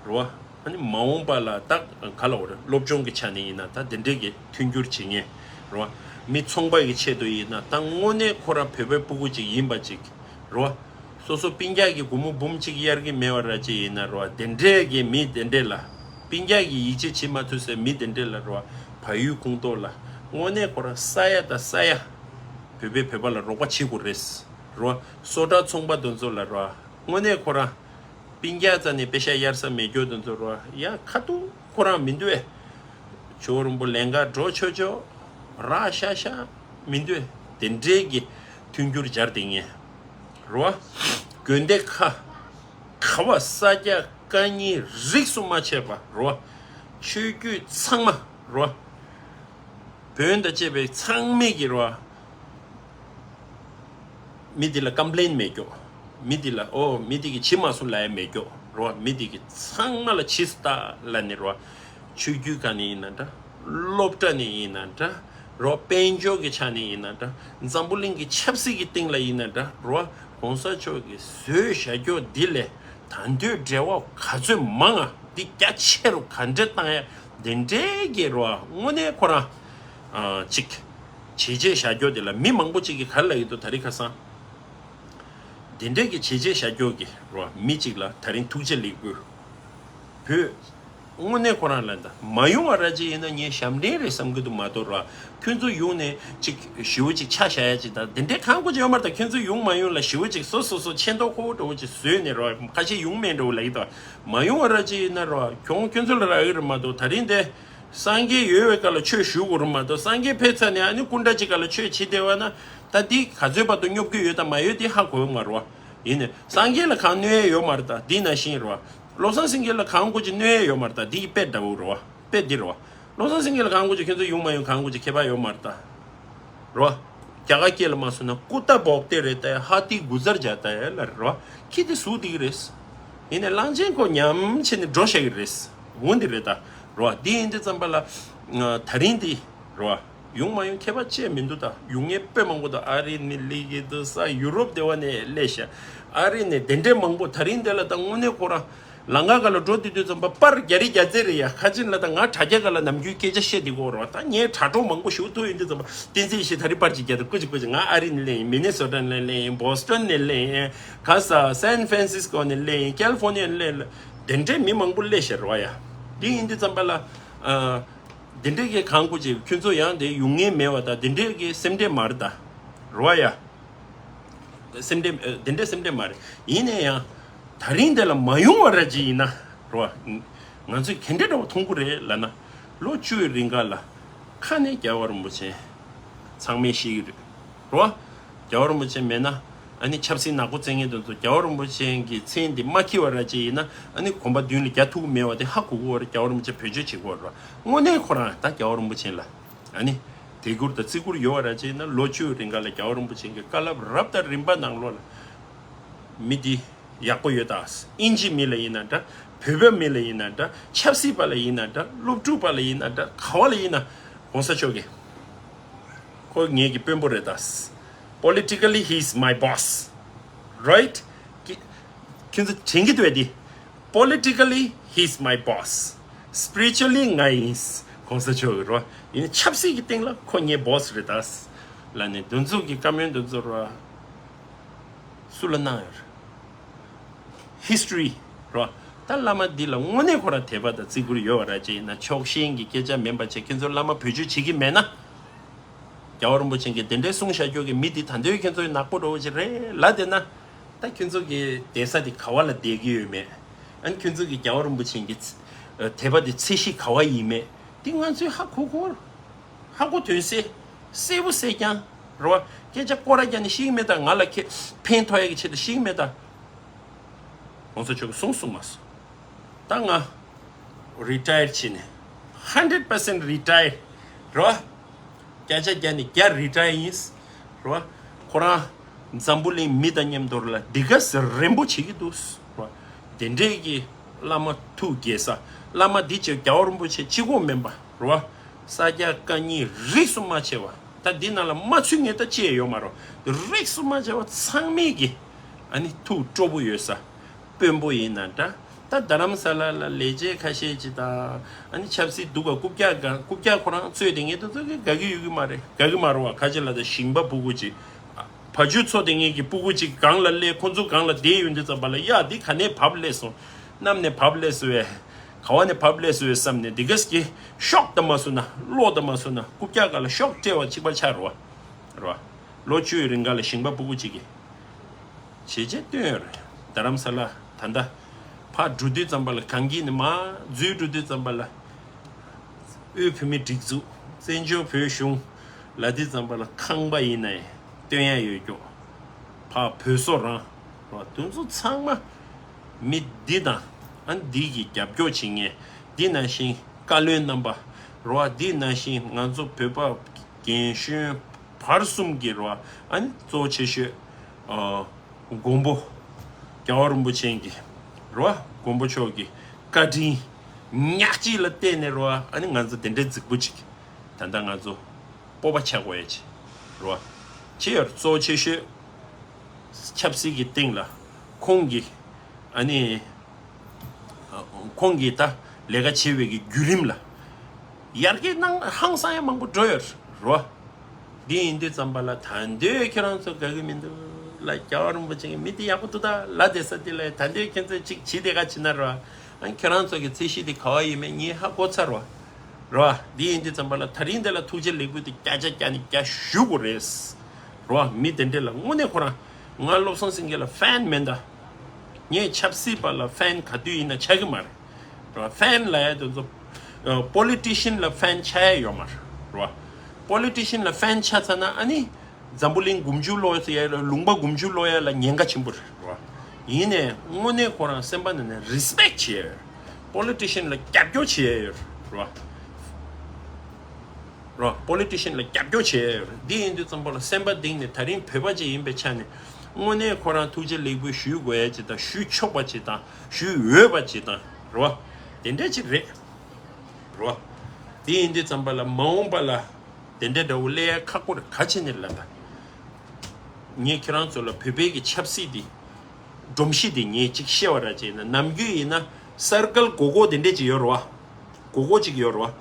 རེད་བ། ཨ་ནི་མ་འོངས་པ་ལ་ད་ག་ལབ་དགོས་རེད། སློབ་སྦྱོང་གི་ཆ་ནས་ཡིན་ན་ད་དེ་འདྲས་ཀྱི་མཐུན་འགྱུར་བྱེད་མཁན་རེད་བ། མི་ཚོང་པ་གི་ཆེད་དུ་ཡིན་ན་ད་དངོས་གནས་ཁོ་རང་བོད་པའི་སྤུ་གུ་ཅིག་ཡིན་པ་ཅིག་རེད་བ། སོ་སོ་སྤུན་ཀྱག་གི་སྒོར་མོ་འབུམ་གཅིག་གཡར་གྱི་མེད་པ་ར་ཅིག་ཡིན་ན་རེད་བ། དེ་འདྲས་ཀྱི་མི་དེ་འདྲས་ལ། སྤུན་ཀྱག་གིས་ཡིད་ཆེས་བྱེད་མ་ཐུབ་སའི་མི་དེ་འདྲས་ལ་རེད་བ། བལ་ཡུལ་ཁོངས་གཏོགས་ལ་དངོས་གནས་ཁོ་རང་ས་ཡ་དང་ས་ཡ། བོད་པས་བོད་པ་ལ་རོགས་པ་བྱེད་དགོས་རེད། རེད་བ། སོ་ཊར་ཚོང་པ་དེ་ཚོ་ལ་རེད་བ། དངོས་གནས་ཁོ་རང་། སྤུན་ཀྱག་རྩ་ནས་པེ་ཤ་གཡར་ས་མེད་རྒྱུ་དེ་ཚོ་རེད་བ། ཡ་ཁ་ཐུག་ཁོ་རང་མི་འདུག་ཨེ། ཇོ་བོ་རིན་པོ་ལེན་ག་འགྲོ་ཆོག་ཆོག་ར་ཤ་ཤ་མི་འདུག་ཨེ། དེ་འདྲའི་གི་མཐུན་འགྱུར་སྦྱར་དེ་ངས་རེད་བ། དགོན་སྡེ་ཁག་ག་བ་ས་སྐྱ་བཀའ་རྙིང་རིས་སུ་མ་ཆད་པ་རེད་བ། ཆོས་བརྒྱུད་ཚང་མ་རེད་བ། བོན་དང་བཅས་པའི་ཚང་མས་ཀྱི་རེད་བ། མི་འདི་ལ་ཀམ་པི་ལེན་མེད་ཀྱོག་མི་འདི་ལ་ཨོ་མི་འདི་གི་བྱི་མ་སུ་ལ་ཡ་མེད་ཀྱོག་རེད་བ། མི་འདི་གི་ཚང་མ་ལ་བྱི་སུ་ལྟ་ལ་ནི་རེད་བ། ཆོས་བརྒྱུད་ག་ནས་ཡིན་ན་འདྲ། སློབ་གྲྭ་ནས་ཡིན་ན་འདྲ། རེད་བ། དཔལ་འབྱོར་གི་ཆ་ནས་ཡིན་ན་འདྲ། འཛམ་བུ་གླིང་གི་ཆབ་སྲིད་ཀྱི་སྟེང་ལ་ཡིན་ན་འདྲ་རེད་བ། གོང་ས་མཆོག་གི་བཟོས་བཞག་ཀྱོག་འདི་ལས་ད་འདོད་འབྲེལ་བ་ག་ཚོད་མང་ང་འདི་རྒྱ་ཆེ་རུ་ག་འདྲ་བཏང་ཡ། དེ་འདྲའི་གི་རོ་དངོས་གནས་ཁོ་རང་ཨ་ཅིག་བྱས་རྗེས་བཞག་རྒྱུ་དེ་ལ་མི་མང་པོ་ཅིག་གིས་ག་རེ་ལབ་ཡོད་འདུག་ད་རིང་ཁ་སང་། དེ་འདྲའི་གི་བྱས་རྗེས་བཞག་རྒྱུ་གི་རོ་མི་ཅིག་ལ་ད་རིང་ཐུགས་རྗེ་ལེགས་འབུལ། བོད་དངོས་གནས་ཁོ་རང་ལ་འདི་མ་ཡོང་བ་ར་ཅིག་ཡིན་ན་ངས་ཞབས་འདྲེན་རེད་བསམ་གི་འདུག་མ་གཏོགས་རོ། ཁྱོད་ཚོ་ཡོང་ནས་ཅིག་ཞི་བོ་ཅིག་ཆ་བཞག་ཡ་ཅིག་དང་དེ་འདྲའི་གང་དགོས་ཅིག་ཡོད་མ་རེད། ད་ཁྱོད་ཚོ་ཡོང་མ་ཡོང་ལ་ཞི་བོ་ཅིག་སོ་སོ་སོ་ཆེ་མདོག་ཁོ་བོ་འདྲ་བོ་ཅིག་བཟོས་ནས་རོ་ཁ་ཤས་ཡོང་མེད་འདྲ་བོ་ལབ་ཀྱི་འདུག་མ་ཡོང་བ་ར་ཅིག་ཡིན་ན་རོ་གྱོང་ཁྱོད་ཚོ་ལ་རག་གི་རེད་མ་གཏོགས་ད་རིང་དེ་སངས་རྒྱས་ཡོད་པའི་སྐབས་ལ་ཆོས་ཞུ་དགོས་རེད་མ་གཏོགས་སངས་རྒྱས་ཕེབས་ཚར་ནས་ཨ་ནི་སྐུ་འདྲ་ཅིག་སྒང་ལ་ཆོས་བྱེད་བསྡད་པ་ན་ད་འདི་ག་ཚོད་བར་དུ་སྙོབ་ཀྱི་ཡོད་དང་མ་ཡོད་དེ་ཧ་གོ་གི་མ་རེད་བ། ཡིན་ནའི་སངས་རྒྱས་ལ་གང་གནོད་ཡས་ཡོད་མ་རེད། ད་འདི་ནང་བཞིན་རེད་བ། བློ་བཟང་སེང་གེ་ལ་གང་དགོས་ཀྱི་གནོད་ཡས་ཡོད་མ་རེད། ད་འདི་དཔེ་འདྲ་བོ་རེད་བ། དཔེ་འདི་རེད་བ། བློ་བཟང་སེང་གེ་ལ་གང་དགོས་ཀྱི་ཁྱོད་ཚོ་ཡོང་མ་ཡོང་གང་དགོས་ཀྱི་ཁྱད་པར་ཡོད་མ་རེད་ད། རེད་བ། རྒྱ་གར་སྐད་ལ་མ་སོང་ན་ཀུ་ཏཱ་བོག་ཏེ་རེ་ཏཱ་ཧ་ཏི་གུ་ཛར་ཇཱ་ཏཱ་ཡ་ལ་རེད་བ། ཁྱི་དེ་ཟུག་བསྡད་ཀྱི་རེད། ཡིན་ནའི་གླང་ཆེན་ཁོ་ཉམས་བྱས་ནས་འགྲོ་བཞག་གི་རེད། འོ་འདི་རེད་ད། རེད་བ། འདི་ཡིན་དུས་ཙམ་པ་ལ། ད་རིང་འདི། རེད་བ། ཡོང་མ་ཡོང་ཁྱད་པར་ཅི་ཡང་མི་འདུག་ད་ཡོང་མཁན་དཔེ་མང་པོ་འདུག་ཨ་རི་ནས་སླེབས་ཀྱི་འདུག་ས་ཡུ་རོབ་སྡེ་བ་ནས་སླེབས་ཤག་ཨ་རི་ནས་དེ་འདྲའི་མང་པོ་ད་རིང་འདི་ལ་ད་དངོས་གནས་ཁོ་རང་ ལམ་ཁ་སྒང་ལ་འགྲོ་དུས་དུས་ཙམ་པ་པར་རྒྱག་རེས་རྒྱག་རྩིས་རེད་ཡ། ཁ་ཅིག་ལ་ད་ང་དྲ་རྒྱ་སྒང་ལ་ནམ་རྒྱུན་སྐད་ཆ་བཤད་བསྡད་ཀྱི་ཡོད་རེད་བ། ད་ངས་དྲ་གྲོགས་མང་པོ་ཞིག་ཐུག་ཡོང་དུས་ཙམ་པ་བསྟན་འཛིན་ཡེ་ཤེས་ད་རེས་པར་ཅིག་རྒྱག་དང་། སྐུ་མཁྱེན་སྐུ་མཁྱེན། ང་ཨ་རི་ནས་སླེབས་ཡིན། མི་ནི་སོ་ཊ་ནས་སླེབས་ཡིན། བྷོ་སི་ཊོན་ནས་སླེབས་ཡིན། ག་ས་སན་ཧྥ་རན་སིས་ཀོ་ནས་སླེབས་ཡིན། ཀལ་ལི་ཧྥོ་ནི་ཡ་ནས་སླེབས་ཡིན། དེ་འདྲའི་མི་མང་པོ་སླེབས་ཤག་རེད་བ་ཡ། འདི་ཡིན་དུས་ཙམ་པ་ལ་ཨ། དེ་འདྲས་ཀྱི་གང་དགོས་ཀྱི་ཁྱོད་ཚོ་ཡང་དེ་ཡོང་ངེས་མེད་པ་དང་། དེ་འདྲས་ཀྱི་སེམས་ཁྲལ་མ་རེད་ད། རེད་བ་ཡ། སེམས་ཁྲལ་ཨ། དེ་འདྲས་སེམས་ཁྲལ་མ་རེད། ཡིན་ན་ཡང་ད་རིང་དེ་ལ་མ་ཡོང་བ་ར་ཅིག་ཡིན་ན་རེད་བ། ང་ཚོས་ག་འདྲས་འདྲ་བོ་མཐོང་གི་རེད་ལབ་ན། ལོ་བཅུའི་རིང་ག་ལ་ཁ་ནས་རྒྱལ་བ་རིན་པོ་ཆེ་ཚང་མས་ཤེས་ཀྱི་རེད། རེད་བ། རྒྱལ་བ་རིན་པོ་ཆེ་མེད་ན། ཨ་ནི་ཆབ་སྲིད་ནག་པོ་རྩེད་མཁན་དེ་ཚོ་རྒྱལ་བ་རིན་པོ་ཆེ་གི་མཚན་དེ་མ་འཁྱེར་བ་ར་ཅིག་ཡིན་ན། ཨ་ནི་གོམ་པ་མདུན་ལ་རྒྱག་ཐུབ་ཀྱི་མེད་པ་དེ་ཧ་གོ་གི་ཡོད་རེད། རྒྱལ་བ་རིན་པོ་ཆེ་བེད་སྤྱོད་བྱེད་ཀྱི་ཡོད་རེད་བ། དངོས་གནས་ཁོ་རང་ད་རྒྱལ་བ་རིན་པོ་ཆེ་ལ་ཨ་ནི་དད་བཀུར་དང་བརྩི་བཀུར་ཡོད་པ་ར་ཅིག་ཡིན་ན། ལོ་བཅུའི་རིང་ག་ལ་རྒྱལ་བ་རིན་པོ་ཆེ་གི་བཀའ་སློབ་རབ་དང་རིམ་པ་ནང་ལོགས་ལ་མི་འདི་ཡག་པོ་ཡོད་ད། དབྱིན་ཇི་མི་ལ་ཡིན་ན་འདྲ། བོད་པ་མི་ལ་ཡིན་ན་འདྲ། ཆབ་སྲིད་པ་ལ་ཡིན་ན་འདྲ། སློབ་ཕྲུག་པ་ལ་ཡིན་ན་འདྲ། ག་བ་ལ་ཡིན་ན། གོང་ས་མཆོག་གི་ཁོ་ངེད་ཀྱི་དཔོན་པོ་རེད་ད། Politically, he is my boss. Right? ཁྱེད་ཚོ་དྲན་གྱི་འདུག་བས་དེ། Politically, he is my boss. Spiritually, ང་ཡིན། གོང་ས་མཆོག་གི་རོ། ཡིན་ཆབ་སྲིད་ཀྱི་སྟེང་ལ་ཁོ་ངའི་boss རེད་ད། ལ་ནས་འདི་ཚོ་གི་བཀའ་མོལ་འདི་ཚོ་རོ། སུ་ལ་གནང་ཡོད་རེད། History རོ། ད་བླ་མ་འདི་ལ་དངོས་གནས་ཁོ་རང་དད་པ་དང་བརྩི་བཀུར་ཡོད་པ་ར་ཅིག་ཡིན་ན། ཕྱོགས་ཞེན་གྱི་སྐད་ཆ་མིན་པ་བྱས། ཁྱེད་ཚོ་བླ་མ་བེད་སྤྱོད་བྱེད་ཀྱི་མེད་ན། རྒྱལ་བ་རིན་པོ་ཆེ་གིས་དེ་འདྲའི་གསུང་བཞག་རྒྱུ་གི་མི་འདི་ད་འདོད་ཁྱེད་ཚོའི་ནག་པོ་འདྲ་བོ་ཅིག་རེད་ལབ་བསྡད་ན། ད་ཁྱེད་ཚོ་གི་བསྡད་ས་དེ་ག་བ་ལ་བསྡད་ཀྱི་ཡོད་མེད། ཨ་ནི་ཁྱེད་ཚོ་གི་རྒྱལ་བ་རིན་པོ་ཆེ་གི་ཚ་དད་པ་དེ་ཚད་གཞི་ག་བ་ཡིན་མེད་དེ་ང་ཚོས་ཧ་གོ་གོ། ཧ་གོ་དོན་གསལ། གསལ་པོ་གསལ་རྐྱང་རེད་བ། སྐད་ཆ་སྐོར་ར་རྒྱག་ནས་བཤད་ཀྱི་མེད་ད། ང་ལ་ཁེ་ཕན་ཐོགས་ཡ་གི་ཆེད་དུ་བཤད་ཀྱི་མེད་ད། གོང་ས་མཆོག་གིས་གསུངས་གསུངས་མ་སོང་། ད་ང་retire་བྱས་ནས་hundred percent retire་རེད་བ། བརྒྱ་ཆ་བརྒྱ་ནས་བརྒྱ་retire་ཡིན། རེད་བ། ཁོ་རང་འཛམ་བུ་གླིང་མི་དང་མཉམ་དུ་ལ་འདི་ག་ཟེར་རན་པོ་བྱེད་ཀྱི་འདུག་རེད་བ། དེ་འདྲས་ཀྱི་བླ་མ་ཐུགས་དགྱེས་ས། བླ་མ་འདི་བྱས་རྒྱལ་བ་རིན་པོ་ཆེ་གཅིག་པོ་མིན་པ་རེད་བ། ས་སྐྱ་བཀའ་རྙིང་རིས་སུ་མ་ཆད་པ། ད་འདི་ནང་ལ་མ་ཚུད་མཁན་ད་ཅི་ཡང་ཡོད་མ་རེད། རིས་སུ་མ་ཆད་པ་ཚང་མས་ཀྱི་ཨ་ནི་ཐུགས་སྤྲོ་པོ་ཡོད་ས། དཔོན་པོ་ཡིན་ན་འདྲ། ད་རྡ་རམ་ས་ལ་ལ་ལས་བྱེད་ཁ་ཤས་ཅིག་དང་། ཨ་ནི་ཆབ་སྲིད་སྡུག་ག་རྐུབ་བཀྱག་ག་རྐུབ་བཀྱག་ཁོ་རང་རྩོད་དེ་ངེད་དུ་ཚོ་གི་དགའ་གི་ཡོད་གི་མ་རེད། དགའ་གི་མ་རེད་བ། ཁ་ཆེ་ལ་ད་ཞིང་པ་ཕྲུ་གུ་ཅིག་བ་ཕྱུགས་འཚོ་དེ་ངེད་ཀྱི་ཕྲུ་གུ་ཅིག་སྒང་ལ་སླེབས། ཁོ་ཚོ་སྒང་ལ་བསྡད་ཡོང་དུས་ཙམ་པ་ལ། ཡ་འདི་ག་ནས་བབས་སླེབས་སོང་། གནམ་ནས་བབས་སླེབས་སོང་བས། ག་བ་ནས་བབས་སླེབས་སོང་བས་བསམ་ནས་འདི་གས་ཀྱི་ཤོག་ད་མ་སུ་ན་གློག་ད་མ་སུ་ན་རྐུབ་བཀྱག་ག་ལ་ཤོག་སྤྲད་པ་གཅིག་པ་ཆགས་རེད་བ། རེད་བ། ལོ་བཅུའི་རིང་ག་ལ་ཞིང་པ་ཕྲུ་གུ་གཅིག་གིས་བྱས་རྗེས་བཏོན་ཡོད་རེད། རྡ་རམ་ས་ལ་ད་ལྟ་ཕར་འགྲོ་དུས་ཙམ་པ་ལ་གངས་སྐྱིད་ནས་མར་འཛུལ་འགྲོ་དུས་ཙམ་པ་ལ། དབུས་བོད་མིའི་སྒྲིག་འཛུགས། བཙན་བྱོལ་བོད་གཞུང་ལབ་དུས་ཙམ་པ་ལ་ཁང་པ་ཡིན་ནའི་སྟོན་ཡ་ཡོད་ཀྱོག་ཕར་བོད་སོག་རང་རོ། དེ་ཚོ་ཚང་མ་མི་འདི་དང་ཨ་འདི་གི་རྒྱབ་སྐྱོར་བྱེད་མཁན། འདི་ནང་བཞིན་བཀའ་བློན་རྣམ་པ་རོ། འདི་ནང་བཞིན་ང་ཚོ་བོད་པ་རྒན་གཞོན་བར་གསུམ་གྱི་རོ། ཨ་ནི་གཙོ་ཆེ་ཤོས་ཨ་མགོན་པོ་རྒྱལ་བ་རིན་པོ་ཆེ་གི་རོ། མགོན་པོ་མཆོག་གི་བཀའ་དྲིན་ཉག་གཅིག་ལ་བརྟེན་ནས་རོ། ཨ་ནི་ང་ཚོ་དེ་འདྲའི་རྫིག་པོ་ཅིག་ད་ལྟ་ང་ཚོ་སྤོབས་པ་ཆགས་དགོས་ཡ་ཅིག་རོ། ཅི་ཡོད་གཙོ་ཆེ་ཤོས་ཆབ་སྲིད་ཀྱི་སྟེང་ལ་ཁོང་གིས་ཨ་ནི་ཁོང་གིས་ད་ལས་ཀ་བྱེད་པའི་གི་བརྒྱུད་རིམ་ལ་ཡར་རྒྱས་གནང་ཧང་སང་ཡ་མང་པོ་འགྲོ་ཡོད་རོ། འདི་ཡིན་དུས་ཙམ་པ་ལ་ད་འདོད་ཁྱེད་རང་ཚོ་དགའ་གི་མི་འདུག་ལ། རྒྱལ་བ་རིན་པོ་ཆེ་གི་མི་དེ་ཡག་པོ་འདུག་ད་ལ། བསྡད་ས་དེ་ལ་ད་འདོད་ཁྱེད་ཚོས་ཅིག་བྱེད་དེ་ག་བྱེད་ན་རོ། ཨ་ཁྱེད་རང་ཚོ་གི་ཚད་གཞི་དེ་ག་བ་ཡིན་མིན་ངས་ཧ་གོ་ཚར་བ་རོ། འདི་ཡིན་དུས་ཙམ་པ་ལ་ད་རིང་དེ་ལ་ཐུགས་རྗེ་ལེགས་འབུལ་དེ་བརྒྱ་ཆ་བརྒྱ་ནས་བརྒྱ་ཞུ་དགོས་རེད་རོ། མི་དེ་འདྲས་ལ་དངོས་གནས་ཁོ་རང་ང་བློ་བཟང་སེང་གེ་ལ་ཕེན་མེད་ད། ངས་ཆབ་སྲིད་པ་ལ་ཕེན་ག་དུས་ཡིན་ན་ཆགས་ཀྱི་མ་རེད། རོ། ཕེན་ལབ་ཡ་དེ་ཚོ་པོ་ལི་ཊི་ཤན་ལ་ཕེན་ཆགས་ཡ་ཡོད་མ་རེད་རོ། པོ་ལི་ཊི་ཤན་ལ་ཕེན་ཆགས་ཚར་ན་ཨ་ནི་འཛམ་བུ་གླིང་སྒོམ་རྒྱུ་ལོག་ཡ་ལ་ལུང་པ་སྒོམ་རྒྱུ་ལོག་ཡ་ལ་ཉེན་ཁ་ཆེན་པོ་རེད་རོ། ཡིན་ནའི་དངོས་གནས་ཁོ་རང་སེམས་པ་ནང་ནས་རི་སི་པེག་བྱེད་ཡ་ཡོད་རེད། པོ་ལི་ཊི་ཤན་ལ་རྒྱབ་སྐྱོར་བྱེད་ཡ་ཡོད་རེད་རོ། རོ། པོ་ལི་ཊི་ཤན་ལ་རྒྱབ་སྐྱོར་བྱེད་ཡ་ཡོད་རེད། འདི་ཡིན་དུས་ཙམ་པ་ལ་སེམས་པ་གཏིང་ནས་ད་རིང་བོད་པ་ཅིག་ཡིན་པའི་ཆ་ནས་དངོས་གནས་ཁོ་རང་ཐུགས་རྗེ་ལེགས་འབུལ་ཞུ་དགོས་ཡ་ཅིག་དང་། ཞུ་ཆོག་པ་ཅིག་དང་། ཞུ་འོས་པ་ཅིག་དང་རོ། དེ་འདྲ་ཅིག་རེད་རོ། དེ་ཡིན་དུས་ཙམ་པ་ལ་མ་འོངས་པ་ལ་དེ་འདྲ་འདྲ་བོ་སླེབས་ཡ་ཁག་པོ་རེད། ག་བྱས་ནས་ལབ་ད། ངས་ཁྱེད་རང་ཚོ་ལ་བོད་པའི་གི་ཆབ་སྲིད་འདི་ སྒྲོམ་གཞི་དེ་ངས་ཅིག་བཤད་པ་ར་ཅིག་ཡིན་ན། ནམ་རྒྱུན་ཡིན་ན་སར་ཀལ་སྒོར་སྒོར་དེ་འདྲས་ཅིག་ཡོད་རེད་བ། སྒོར་སྒོར་ཅིག་ཡོད་རེད་བ།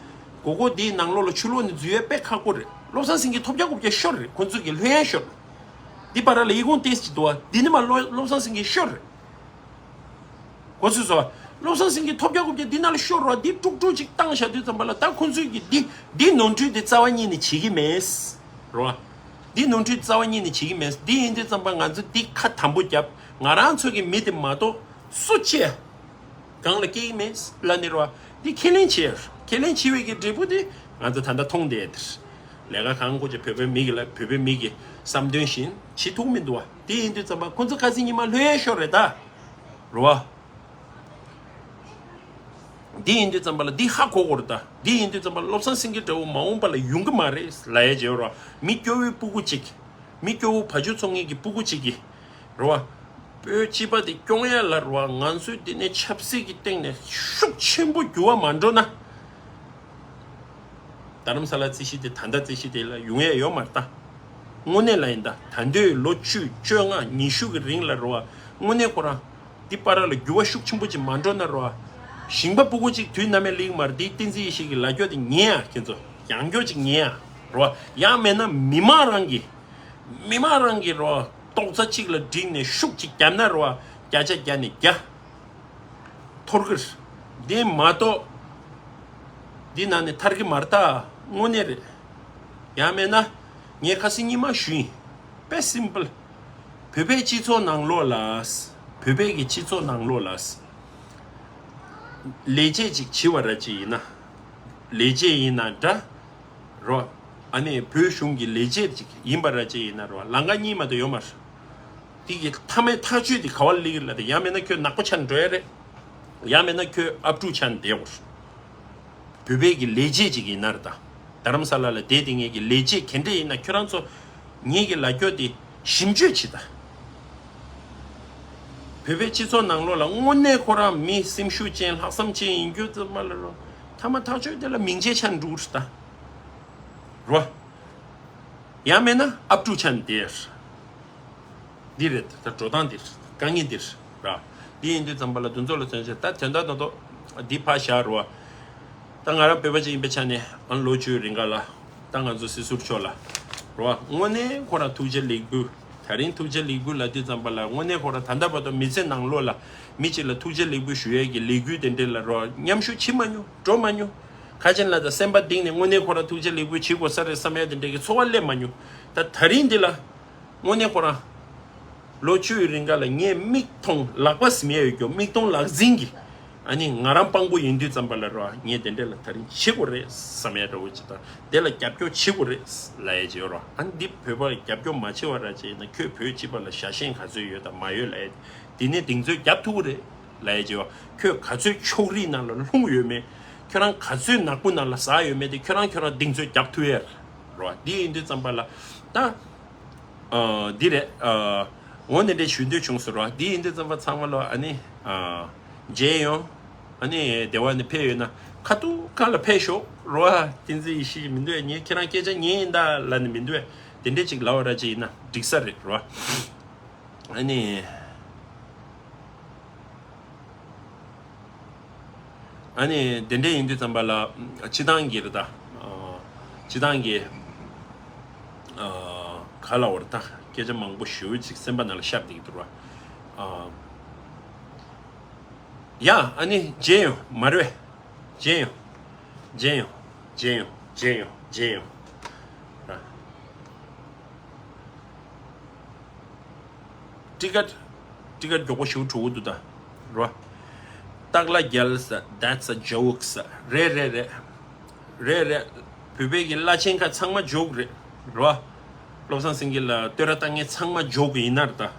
སྒོར་སྒོར་དེའི་ནང་ལོགས་ལ་ཆུ་ལོག་ནས་འཛུལ་ཡས་དཔེ་ཁག་པོ་རེད། བློ་བཟང་སེང་གེ་ཐོབ་རྒྱག་རྐུབ་རྒྱག་ཤོར་རེད། ཁོ་ཚོ་གི་ལྷོད་ཡས་ཤོར་རེད། འདི་བར་ལ་ཡི་གུང་ཏེས་ཅིག་འདུག་བ། འདི་ནི་མ་བློ་བློ་བཟང་སེང་གེ་ཤོར་རེད། གོ་ཚོད་སོ། བློ་བཟང་སེང་གེ་ཐོབ་རྒྱག་རྐུབ་རྒྱག་འདི་ནང་ལ་ཤོར་རོ། འདི་དཀྲུག་དཀྲུག་ཅིག་བཏང་བཞག་དུས་ཙམ་པ་ལ་ད་ཁོ་ཚོས་ཀྱི་འདི་འདི་ནོར་འཁྲུལ་འདི་རྩ་བ་ཉིད་ནས་བྱེད་ཀྱི་མེད། རོ། འདི་ནོར་འཁྲུལ་རྩ་བ་ཉིད་ནས་བྱེད་ཀྱི་མེད། འདི་ཡིན་དུས་ཙམ་པ་ང་ཚོ་འདི་ཁ་དམ་པོ་བརྒྱབ། ང་རང་ཚོ་གི་མི་དེ་མ་གཏོགས་སུ་བཅད་གང་ལ་སྐྱེ་གི་མེད་ལ་ནི་རོ། འདི་ཁས་ལེན་བྱེད། ཁས་ལེན་བྱེད་པའི་གི་འབྲས་བུ་དེ་ང་ཚོ་ད་ལྟ་མཐོང་བསྡད་དེར། ལས་ཀ་གང་དགོས་ཀྱི་བོད་པའི་མི་གི་ལ་བོད་པའི་མི་གི་བསམ་དོན་བཞིན་བྱེད་ཐུབ་མི་འདུག་བ། འདི་ཡིན་དུས་ཙམ་པ་ཁོ་ཚོ་ཁ་སང་ཉི་མ་ལྷོད་ཡས་ཤོར་རེད་ད། རོ། འདི་ཡིན་དུས་ཙམ་པ་ལ་འདི་ཧ་གོ་དགོས་རེད་ད། འདི་ཡིན་དུས་ཙམ་པ་ལ་བློ་བཟང་སེང་གེ་འདྲ་བོ་མ་འོངས་པ་ལ་ཡོང་གི་མ་རེད་ལ་ཡ་བྱེད་རོ། མི་སྐྱོ་བོའི་སྤུ་གུ་གཅིག་མི་སྐྱོ་བོ་བ་ཕྱུགས་ཚོང་མཁན་གྱི་སྤུ་གུ་གཅིག་གིས་རོ། བོད་སྤྱི་པ་དེ་སྐྱོང་ཡ་ལ་རོ། ང་ཚོས་འདི་ནས་ཆབ་སྲིད་ཀྱི་སྟེང་ནས་ཤུགས་ཆེན་པོ་འགྱུར་བ་མ་འགྲོ་ན། རྡ་རམ་ས་ལ་རྩིས་གཞི་དེ་ད་ལྟ་རྩིས་གཞི་དེ་ལ་ཡོང་ཡ་ཡོད་མ་རེད་ད། དངོས་གནས་ལ་ཡིན་ད། ད་འདོད་ལོ་བཅུ་བཅོ་ལྔ་ཉི་ཤུ་གི་རིང་ལ་རོ། དངོས་གནས་ཁོ་རང་འདི་པ་ར་ལ་འགྱུར་བ་ཤུགས་ཆེན་པོ་ཅིག་མ་འགྲོ་ན་རོ། ཞིང་པ་སྤུ་གུ་ཅིག་དུས་ནམ་ཡང་ལེགས་མ་རེད། འདི་བསྟན་འཛིན་ཡེ་ཤེས་ཀྱི་ལ་རྒྱོ་དེ་ཉན་ཡ། ཁྱེད་ཚོ་ཡང་རྒྱོ་ཅིག་ཉན་ཡ་རོ། ཡང་མེད་ན་མི་མང་རང་གི་མི་མང་རང་གི་རོ། རྡོག་རྩ་གཅིག་ལ་བསྒྲིལ་ནས་ཤུགས་ཅིག་བརྒྱབ་ན་རོ། བརྒྱ་ཆ་བརྒྱ་ནས་བརྒྱ། འཐོར་གི་རེད། འདི་མ་གཏོགས་འདི་ནང་ནས་ཐར་གི་མ་རེད་ད། དངོས་གནས་རེད། ཡང་མེད་ན་ངས་ཁ་སང་ཉི་མ་ཞུས་ཡིན། དཔེ་སིམ་པལ། བོད་པའི་སྤྱི་ཚོགས་ནང་ལོགས་ལ། བོད་པའི་གི་སྤྱི་ཚོགས་ནང་ལོགས་ལ། ལས་བྱེད་ཅིག་བྱེད་པ་ར་ཅིག་ཡིན་ན། ལས་བྱེད་ཡིན་ན་འདྲ། རོ། ཨ་ནི་བོད་གཞུང་གི་ལས་བྱེད་ཅིག་ཡིན་པ་ར་ཅིག་ཡིན་ན་རོ། ལམ་ཁ་གཉིས་མ་གཏོགས་ཡོད་མ་རེད། དེ་གི་མཐའ་མའི་ཐག་གཅོད་དེ་ག་བ་ལ་སླེབས་ཀྱི་རེད་ལབ་དེ། ཡང་མིན་ན་ཁྱོད་ནག་པོ་ཆགས་འགྲོ་ཡ་རེད། ཡང་མིན་ན་ཁྱོད་ཨབ་ཕྲུག་ཆགས་བསྡད་ཡོད་རེད། བོད་པའི་གི་ལས་བྱེད་ཅིག་ཡིན་ན་རེད་ད། རྡ་རམ་ས་ལ་ལ་བསྡད་དེ་ངེད་ཀྱི་ལས་བྱེད་ག་འདྲས་ཡིན་ན་ཁྱོད་རང་ཚོ་ངེད་ཀྱི་ལ་རྒྱོ་དེ་ཞིབ་དཔྱོད་བྱེད་ད། བོད་པའི་སྤྱི་ཚོགས་ནང་ལོགས་ལ་དངོས་གནས་ཁོ་རང་མི་སེམས་ཤུགས་ཅན་ལྷག་བསམ་ཅན་ཡིན་རྒྱུ་ཙམ་པ་ལ་རོ། མཐའ་མ་ཐག་གཅོད་དེ་ལ་མིང་ཆད་ཆགས་འགྲོ་གི་རེད་ད། རོ། ཡང་མེད་ན་ཨབ་ཕྲུག་ཆགས་བསྡད། འདི་རེད་ད། འགྲོ་སྟངས་འདི་རེད། དཀའ་ངལ་འདི་རེད་ར། འདི་ཡིན་དུས་ཙམ་པ་ལ་དུ་ཚོགས་ལ་མཚོན་བྱས་ད་དོན་དག་ཏོག་ཏོག་འདི་ཕར་བཞག་རོ། ད་ང་རང་བོད་པ་ཅིག་ཡིན་པའི་ཆ་ནས་ཨ་ལོ་བཅུའི་རིང་ག་ལ་ད་ང་ཚོ་སྲིད་ཟུར་མཆོག་ལ་རོ། དངོས་གནས་ཁོ་རང་ཐུགས་རྗེ་ལེགས་འབུལ། ད་རིང་ཐུགས་རྗེ་ལེགས་འབུལ་ལབ་དུས་ཙམ་པ་ལ་དངོས་གནས་ཁོ་རང་ད་ལྟ་བར་དུ་མི་ཚེ་ནང་ལོགས་ལ་མི་གཅིག་ལ་ཐུགས་རྗེ་ལེགས་འབུལ་ཞུ་ཡས་ཀྱི་ལས་འགུལ་དེ་འདྲ་ལ་རོ། མཉམ་ཞུགས་བྱེད་མ་མྱོང་། འགྲོ་མ་མྱོང་། ཁ་ཆེན་ལ་ད་སེམས་པ་གཏིང་ནས་དངོས་གནས་ཁོ་རང་ཐུགས་རྗེ་ལེགས་འབུལ་བྱེད་དགོས་ས་རེད་བསམ་ཡ་དེ་འདྲ་གི་ཚོར་བ་སླེབས་མ་མྱོང་། ད་ད་རིང་འདི་ལ་དངོས་གནས་ཁོ་རང་ལོ་བཅུའི་རིང་ག་ལ་ངས་མིག་མཐོང་ལག་པ་ཟིན་ཡ་ཡོད་རྒྱུ། མིག་མཐོང་ལག་ཟིན་གྱི་ཨ་ནི་ང་རང་དཔང་པོ་ཡིན་དུས་ཙམ་པ་ལ་རོ། ངས་དེ་འདྲ་ལ་ད་རིང་བྱེད་དགོས་རེད་བསམ་ཡ་འདྲ་བོ་ཅིག་དང་། དེ་ལ་རྒྱབ་སྐྱོར་བྱེད་དགོས་རེད་ལབ་ཡ་ཅིག་ཡོད་རོ། ཨ་ནི་འདི་བོད་པ་རྒྱབ་སྐྱོར་མ་བྱེད་པ་ར་ཅིག་ཡིན་ན་ཁྱོད་བོད་སྤྱི་པ་ལ་ཞྭ་ཤེད་ག་ཚོད་ཡོད་དང་མ་ཡོད་ལབ་ཡ། དེ་ནས་གདེང་ཚོད་རྒྱབ་ཐུབ་ཀྱི་རེད་ལབ་ཡ་ཅིག་ཡོད། ཁྱོད་ག་ཚོད་ཕྱོགས་རིས་ནང་ལ་ལྷུང་ཡོད་མེད། ཁྱོད་རང་ག་ཚོད་ནག་པོ་ནང་ལ་ཟག་ཡོད་མེད་དེ་ཁྱོད་རང་ཁྱོད་རང་གདེང་ཚོད་རྒྱབ་ཐུབ་ཡ་རེད་རོ། འདི་ཡིན་དུས་ཙམ་པ་ལ་ད། ཨ། འདི་རེད། ཨ། འོ་འདི་འདྲའི་ཞུ་འདོད་བྱུང་སོང་རོ། འདི་ཡིན་དུས་ཙམ་པ་ཚང་མ་ལོ་ཨ་ནི། ཨ། མཇལ་ཡོང་། ཨ་ནི་སྡེ་བ་ནས་ཕེབས་ཡོད་ན་ཁ་ཐུག་ཁ་ལ་ཕེབས་ཤོག་རོ། ཨ། བསྟན་འཛིན་ཡེ་ཤེས་མི་འདུག་ངས་ཁྱེད་རང་སྐད་ཆ་ཉན་ཡིན་ད་ལབ་ནས་མི་འདུག་དེ་འདྲས་ཅིག་ལབ་པ་ར་ཅིག་ཡིན་ན་འགྲིག་ས་རེད་རོ། ཨ་ནི། ཨ་ནི་དེ་འདྲ་ཡིན་དུས་ཙམ་པ་ལ་སྤྱི་བཏང་གི་རེད་ད། ཨ། སྤྱི་བཏང་གི། ཨ། ག་ལབ་དགོས་རེད་ད། སྐད་ཆ་མང་པོ་ཞེ་པོ་ཅིག་སེམས་པ་ནང་ལ་ཤར་བསྡད་ཀྱི་འདུག་ར། ཨ། ཡ། ཨ་ནི་མཇལ་ཡོང་། མ་རེད་པས། མཇལ་ཡོང་། མཇལ་ཡོང་། མཇལ་ཡོང་། མཇལ་ཡོང་། མཇལ་ཡོང་། ར། ཊི་ཀེཊ། ཊི་ཀེཊ་མགྱོགས་པོ་ཞེ་པོ་འགྲོ་གི་འདུག་ད། རོ། སྟག་ལྷ་རྒྱལ་ས། That's a joke ས། རེད་རེད་རེད། རེད་རེད། བོད་པའི་གི་བླ་ཆེན་ཁག་ཚང་མ་ཇོག་རེད། རོ། བློ་བཟང་སེང་གེ་ལ་བསྟོད་ར་བཏང་མཁན་ཚང་མ་ཇོག་ཡིན་ན་རེད་ད།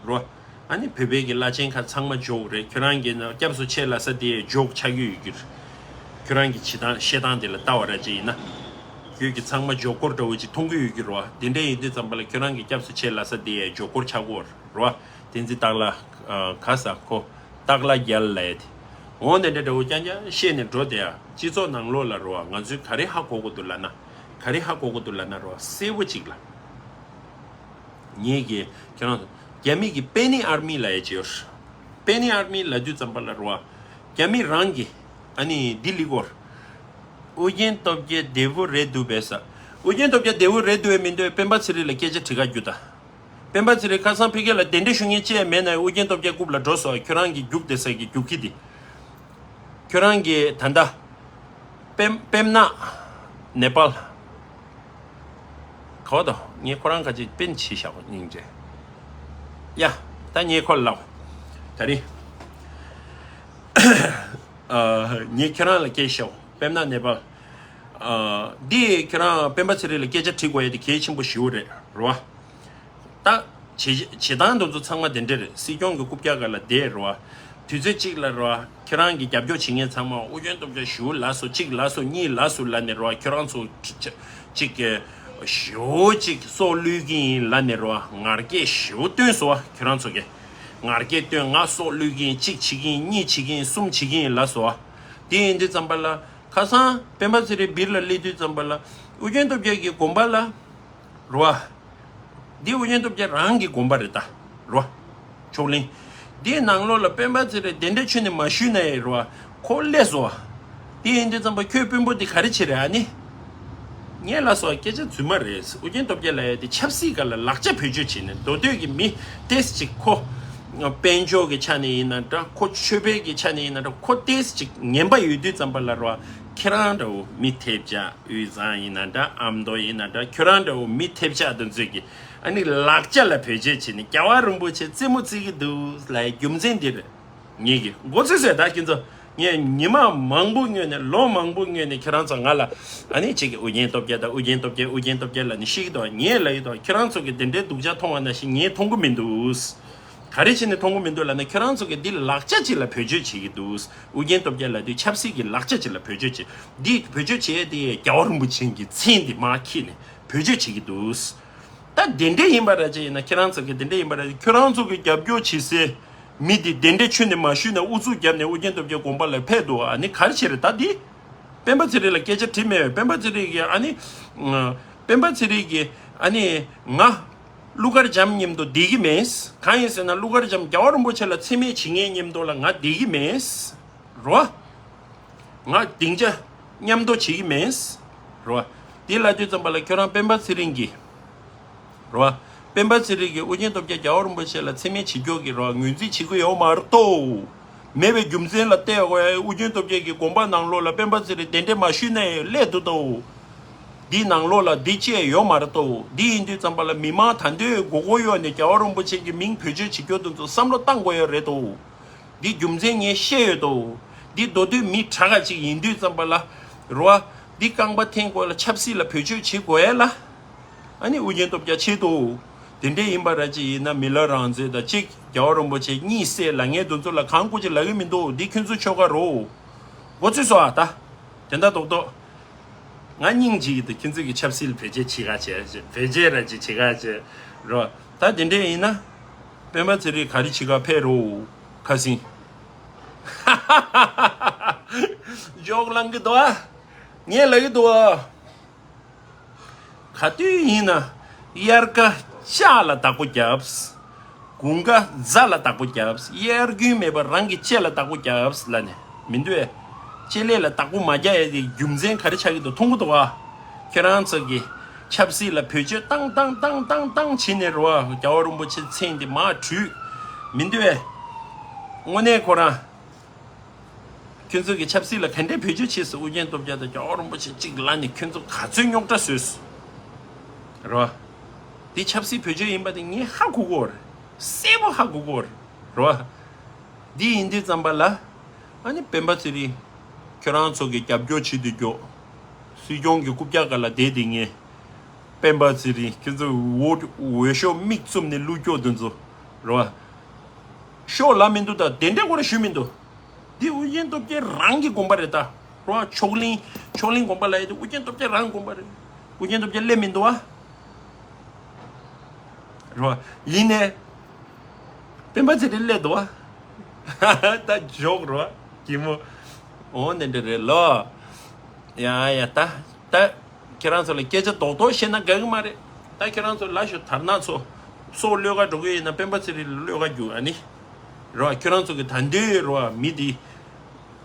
རོ། ཨ་ནི་བོད་པའི་གི་བླ་ཆེན་ཁག་ཚང་མ་ཇོག་རེད། ཁྱོད་རང་གི་ན་སྐྱབས་སུ་མཆི་ལབ་ས་དེ་ཇོག་ཆགས་ཀྱི་ཡོད་ཀྱི་རེད། ཁྱོད་རང་གི་བྱེད་སྟངས་བཤད་སྟངས་དེ་ལ་ལྟ་བ་ར་ཅིག་ཡིན་ན། ཁྱོད་ཀྱི་ཚང་མ་ཇོག་སྐོར་འདྲ་བོ་ཅིག་མཐོང་གི་ཡོད་ཀྱི་རེད་བ། དེ་འདྲ་ཡིན་དུས་ཙམ་པ་ལ་ཁྱོད་རང་གི་སྐྱབས་སུ་མཆི་ལབ་ས་དེ་ཡ་ཇོག་སྐོར་ཆགས་ཀྱི་ཡོད་རེད་བ། བསྟན་འཛིན་སྟག་ལྷ། ཨ། ག་ས་ཁོ། སྟག་ལྷ་རྒྱལ་ལབ་ཡ་དེ། འོ་དེ་འདྲ་འདྲ་བོ་རྐྱང་རྐྱང་བཤད་ནས་འགྲོ་དེ་ཡ། སྤྱི་ཚོགས་ནང་ལོགས་ལ་རེད་བ། ང་ཚོས་ག་རེ་ཧ་གོ་དགོས་འདུག་ལབ་ན། ག་རེ་ཧ་གོ་དགོས་འདུག་ལབ་ན་རེད་བ། གསལ་པོ་ཅིག་ལ། ངེད་ཀྱིས་ཁྱེད་རང་ཚོ་ རྒྱ་མི་གི་པེ་ནི་ཨར་མི་ལབ་ཡས་ཅིག་ཡོད་རེད། པེ་ནི་ཨར་མི་ལབ་དུས་ཙམ་པ་ལ་རེད་བ། རྒྱ་མི་རང་གི་ཨ་ནི་ལྡི་ལི་སྐོར། ཨུ་རྒྱན་སྟོབས་རྒྱལ་བདེ་པོ་རེད་འདུག་པས་ས། ཨུ་རྒྱན་སྟོབས་རྒྱལ་བདེ་པོ་རེད་འདུག་པས་མི་འདུག་པས་སྤེན་པ་ཚེ་རིང་ལ་སྐད་ཆ་དྲི་ག་རྒྱུགས་དང་། སྤེན་པ་ཚེ་རིང་ཁ་སང་ཕ་གི་ལ་གདན་འདྲེན་ཞུ་མཁན་ཅིག་མེད་ན་ཨུ་རྒྱན་སྟོབས་རྒྱལ་རྐུབ་ལ་འགྲོ་སོང་། ཁྱོད་རང་གི་རྒྱུགས་བསྡད་ས་གི་རྒྱུག་ཁྱི་དེ། ཁྱོད་རང་གི་ད་ལྟ། པེམ་པེམ་ན། ནེ་པཱལ། ག་བ་དང་ངས་ཁོ་རང་ཁ་ཅིག་པེན་ཆེ་ཤག་སྙིང་རྗེ། ཡ། ད་ངས་ཁོ་ལ་ལབ། ད་རིང་། ཨ། ངས་ཁྱོད་རང་ལ་སྐད་ཤོག་པེམ་ན་ནེ་པཱལ། ཨ། འདི་ཁྱོད་རང་སྤེན་པ་ཚེ་རིང་ལ་སྐད་ཆ་དྲི་དགོས་ཡ་དེ་གལ་ཆེན་པོ་ཞེ་པོ་རེད་རོ། ད། བྱེད་བྱེད་སྟངས་དེ་ཚོ་ཚང་མ་དེ་འདྲ་རེད། སྲིད་སྐྱོང་གི་རྐུབ་བཀྱག་སྒང་ལ་བསྡད་རོ། དུས་ཚོད་གཅིག་ལ་རོ། ཁྱོད་རང་གི་རྒྱབ་སྐྱོར་བྱེད་མཁན་ཚང་མ་ཨུ་རྒྱན་སྟོབས་རྒྱལ་ཞུ་ལ་སོ་གཅིག་ལ་སོ་གཉིས་ལ་སོ་ལ་ནས་རོ། ཁྱོད་རང་ཚོ་གཅིག་གི་ཞུ་གཅིག་སྲོག་བླུས་ཀྱི་ཡིན་ལ་ནས་རོ། ངར་སྐད་ཞུ་བཏོན་སོ། ཁྱོད་རང་ཚོ་གི་ངར་སྐད་བཏོན། ང་སྲོག་བླུས་ཀྱི་ཡིན། གཅིག་བྱེད་ཀྱི་ཡིན། གཉིས་བྱེད་ཀྱི་ཡིན། གསུམ་བྱེད་ཀྱི་ཡིན་ལ་སོ། དེ་ཡིན་དུས་ཙམ་པ་ལ་ཁ་སང་སྤེན་པ་ཚེ་རིང་སྦིར་ལ་སླེབས་དུས་ཙམ་པ་ལ་ཨུ་རྒྱན་སྟོབས་རྒྱལ་གྱི་དགོན་པ་ལ། རོ། འདི་ཨུ་རྒྱན་སྟོབས་རྒྱལ་རང་གི་དགོན་པ་རེད་ད། རོ། ཕྱོགས་གླིང་། འདིའི་ནང་ལོགས་ལ་སྤེན་པ་ཚེ་རིང་གདན་འདྲེན་ཆོས་ནས་མ་ཞུས་ན་ཡང་རོ། ཁོ་སླེབས་སོ། དེ་ཡིན་དུས་ཙམ་པ་ཁྱོད་དཔོན་པོ་འདི་ག་རེ་བྱེད་རེད་ཨ་ནི། ངས་ལ་སོ་སྐད་ཆ་རྫུན་མ་རེད། ཨུ་རྒྱན་སྟོབས་རྒྱལ་ལ་ཡ་དེ་ཆབ་སྲིད་སྒང་ལ་ལག་ཆ་བེད་སྤྱོད་བྱས་ནས་མདོ་སྟོད་ཀྱི་མི་ཏེས་ཅིག་ཁོ། དཔལ་འབྱོར་གྱི་ཆ་ནས་ཡིན་ན་འདྲ། ཁོ་ཆོས་པའི་གི་ཆ་ནས་ཡིན་ན་འདྲ། ཁོ་ཏེས་ཅིག་ངན་པ་ཡོད་དུས་ཙམ་པ་ལ་རོ། ཁྱེད་རང་འདྲ་བོ་མི་ཐེབས་ཆག་དབུས་གཙང་ཡིན་ན་འདྲ། ཨ་མདོ་ཡིན་ན་འདྲ། ཁྱོད་རང་འདྲ་བོ་མི་ཐེབས་ཆག་དེ་ཚོས་ཀྱི་ཨ་ནི་ལག་ཆ་ལ་བེད་སྤྱོད་བྱས་ནས་རྒྱལ་བ་རིན་པོ་ཆེ་རྩེད་མོ་རྩེ་གི་འདུག་ལབ་ཡ་རྒྱུ་མཚན་འདི་རེད། ངེད་ཀྱི་མགོ་ཚོས་ཟེར་ད་ཁྱེད་ཚོ། ངས་ཉི་མ་མང་པོ་སྔོན་ནས་ལོ་མང་པོ་སྔོན་ནས་ཁྱེད་རང་ཚོ་ང་ལ་ཨ་ནི་གཅིག་གི་ཨུ་རྒྱན་སྟོབས་རྒྱལ་དང་ཨུ་རྒྱན་སྟོབས་རྒྱལ་ཨུ་རྒྱན་སྟོབས་རྒྱལ་ལབ་ནས་བཤད་ཀྱི་འདུག་ངས་ལབ་ཀྱི་འདུག་ཁྱེད་རང་ཚོ་གི་དེ་འདྲའི་སྡུག་ཅག་མཐོང་བ་ནང་བཞིན་ངས་མཐོང་གི་མི་འདུག་ག་རེ་བྱས་ནས་མཐོང་གི་མི་འདུག་ལབ་ན་ཁྱོད་རང་ཚོ་གིས་འདི་ལག་ཆ་ཅིག་ལ་བེད་སྤྱོད་བྱེད་ཀྱི་འདུག་ཨུ་རྒྱན་སྟོབས་རྒྱལ་ལབ་དུས་ཆབ་སྲིད་ཀྱི་ལག་ཆ་ཅིག་ལ་བེད་སྤྱོད་བྱེད། འདི་བེད་སྤྱོད་བྱེད་དེ་རྒྱལ་བ་རིན་པོ་ཆེ་གི་མཚན་འདི་མར་ཁྱེར་ནས་བེད་སྤྱོད་བྱེད་ཀྱི་འདུག་ད་དེ་འདྲ་ཡིན་པ་ར་ཅིག་ཡིན་ན་ཁྱེད་རང་ཚོ་གིས་དེ་འདྲ་ཡིན་པ་ར་ཅིག་ཁྱོད་རང་ཚོ་གི་རྒྱབ་སྐྱོར་བྱེད་སའི་མི་འདི་གདན་འདྲེན་ཆོས་ནས་མ་ཞུས་ན་ཨུ་ཚུགས་བརྒྱབ་ནས་ཨུ་རྒྱན་སྟོབས་རྒྱལ་དགོན་པ་ལ་ཕེབས་འདུག་ཨ་ནི་ག་རེ་བྱེད་རེད་ད་འདི། སྤེན་པ་ཚེ་རིང་ལ་སྐད་ཆ་དྲིས་མེད། སྤེན་པ་ཚེ་རིང་གིས་ཨ་ནི། སྤེན་པ་ཚེ་རིང་གིས་ཨ་ནི་ང་། ཀླུ་མཁར་བྱམས་མཉམ་དུ་བསྡད་ཀྱི་མེད། གང་ཡིན་ཟེར་ན་ཀླུ་མཁར་བྱམས་རྒྱལ་བ་རིན་པོ་ཆེ་ལ་མཚན་སྨད་བྱེད་མཁན་མཉམ་དུ་ལ་ང་བསྡད་ཀྱི་མེད། རོ། ང་སྡིངས་ཆ་མཉམ་དུ་བྱེད་ཀྱི་མེད། རོ། དེ་ལ་དུས་ཙམ་པ་ལ་ཁྱོད་རང་སྤེན་པ་ཚེ་རིང་གིས། རོ། སྤེན་པ་ཚེ་རིང་གིས་ཨོ་རྒྱན་སྟོབས་རྒྱལ་རྒྱལ་བ་རིན་པོ་ཆེ་ལ་མཚན་སྨད་བྱེད་རྒྱུ་གི་རོ་ངོས་འཛིན་བྱེད་ཀྱི་ཡོད་མ་རེད་དོ། མེད་པའི་རྒྱུ་མཚན་ལ་བལྟས་ཨོ་ཨོ་རྒྱན་སྟོབས་རྒྱལ་གྱི་དགོངས་པ་ནང་ལོགས་ལ་སྤེན་པ་ཚེ་རིང་གདན་འདྲེན་མ་ཞུས་ན་ཡང་སླེབས་འདུག་དོ། འདི་ནང་ལོགས་ལ་འདི་བཅས་ཡོད་མ་རེད་དོ། འདི་ཡིན་དུས་ཙམ་པ་ལ་མི་མང་ད་འདོད་མགོ་སྐོར་གཡོག་ནས་རྒྱལ་བ་རིན་པོ་ཆེ་གི་མིང་བེད་སྤྱོད་བྱེད་རྒྱུ་དེ་ཚོ་བསམ་བློ་བཏང་དགོས་ཡོད་རེད་དོ། འདི་རྒྱུ་མཚན་ངས་ཤེས་ཡོད་དོ། འདི་མདོ་སྟོད་མི་དྲག་ག་ཅིག་ཡིན་དུས་ཙམ་པ་ལ་རོ། འདི་རྐང་པ་འཐེན་དགོས་ལ་ཆབ་སྲིད་ལ་བེད་སྤྱོད་བྱེད་དགོས་ཡ་ལ། ཨ་ནི་ཨོ་རྒྱན་སྟོབས་རྒྱལ་ཆེད་དོ། དེ་འདྲས་ཡིན་པ་ར་ཅིག་ཡིན་ན་མི་ལ་རང་བཙན་དང་གཅིག་རྒྱལ་བ་རིན་པོ་ཆེ་གཉིས་སྲས་ལབ་མཁན་དེ་ཚོ་ལ་གང་སྐུ་ཅིག་ལབ་ཀྱི་མི་འདུག་འདི་ཁྱོད་ཚོ་ཆོལ་ཁ་རོ། མགོ་ཚོས་སོ་ཨ་ད། དེ་འདྲ་རྡོག་རྡོག་ང་སྙིང་རྗེ་གི་འདུག་ཁྱེད་ཚོས་ཀྱི་ཆབ་སྲིད་ལ་བེད་སྤྱོད་བྱེད་ག་བྱེད་བེད་སྤྱོད་ར་ཅིག་བྱེད་ག་བྱེད་རོ། ད་དེ་འདྲས་ཡིན་ན། སྤེན་པ་ཚེ་རིང་ག་རེ་བྱེད་ག་ཕེབས་རོ། ཁ་སིང་། ཇོག་ལང་གི་འདུག་ཨ། ངས་ལབ་ཀྱི་འདུག་ཨ། ག་དུས་ཡིན་ན་དབྱར་ཁ་ལྕགས་ལ་བདག་པོ་རྒྱབ། དགུན་ཁ་རྫ་ལ་བདག་པོ་རྒྱབ། དབྱར་རྒྱུན་མེད་པར་རང་གི་ལྕེ་ལ་བདག་པོ་རྒྱབ་ལབ་ནས་མི་འདུག་བས། ལྕེ་ལེ་ལ་བདག་པོ་མ་རྒྱག་ཡ་དེ་རྒྱུ་མཚན་ག་རེ་ཆགས་ཀྱི་འདུག་མཐོང་གི་འདུག་བ། ཁྱེད་རང་ཚོ་གི་ཆབ་སྲིད་ལ་བེད་སྤྱོད་བཏང་བཏང་བཏང་བཏང་བཏང་བྱས་ནས་རེད་བ། རྒྱལ་བ་རིན་པོ་ཆེ་མཚན་དེ་མར་བྲུས། མི་འདུག་བས། དངོས་གནས་ཁོ་རང་། ཁྱོད་ཚོ་གི་ཆབ་སྲིད་ལ་ག་འདྲའི་བེད་སྤྱོད་བྱས་སོང་། ཨོ་རྒྱན་སྟོབས་རྒྱལ་དང་རྒྱལ་བ་རིན་པོ་ཆེ་གཅིག་ལ་ནི་ཁྱོད་ཚོ་ག་ཚོད་རྙོག་དྲ་བཟོས་སོང་། རེད་བ། འདི་ཆབ་སྲིད་བེད་སྤྱོད་ཡིན་པ་དེ་ངས་ཧ་གོ་གོ་རེད། གསལ་པོ་ཧ་གོ་གོ་རེད། རེད་བ། འདི་ཡིན་དུས་ཙམ་པ་ལ། ཨ་ནི་སྤེན་པ་ཚེ་རིང་། ཁྱོད་རང་ཚོ་གི་རྒྱབ་སྐྱོར་བྱེད་དུས་སྐྱོ། སྲིད་སྐྱོང་གི་རྐུབ་བཀྱག་སྒང་ལ་བསྡད་དེ་ངས། སྤེན་པ་ཚེ་རིང་ཁྱོད་ཚོ་འོ་འོས་ཤོག་མིག་བཙུམ་ནས་བླུགས་སྐྱོ་དེ་ཚོ། རེད་བ། ཤོག་ལབ་མི་འདུག་ད་དེ་འདྲའི་སྐོར་ཞུས་མི་འདུག་འདི་ཨུ་རྒྱན་སྟོབས་རྒྱལ་རང་གི་དགོན་པ་རེད་ད། རོ། ཕྱོགས་གླིང་། ཕྱོགས་གླིང་དགོན་པ་ལ་ཡོད་དེ་ཨུ་རྒྱན་སྟོབས་རྒྱལ་རང་གི་དགོན་པ་རེད། ཨུ་རྒྱན་སྟོབས་རྒྱལ་སླེབས་མི་འདུག་བ། རོ། ཡིན་ནས། སྤེན་པ་ཚེ་རིང་སླེབས་འདུག་བ། ད་འཇོག་རོ། གད་མོ། འོ་འདི་འདྲ་རེད་ལོ། ཡ་ཡ་ད། ད། ཁྱེད་རང་ཚོ་ལ་སྐད་ཆ་རྡོག་རྡོག་བཤད་ན་དགའ་གི་མ་རེད། ད་ཁྱེད་རང་ཚོ་ལ་ཞུ་དར་ནག་ཚོ། སོགས་བློས་ཀ་འགྲོ་གི་ཡིན་ན་སྤེན་པ་ཚེ་རིང་ལ་བློས་ཀ་རྒྱུག་ཨ་ནི། རོ། ཁྱོད་རང་ཚོ་གི་ད་འདོད་རོ་མི་འདི།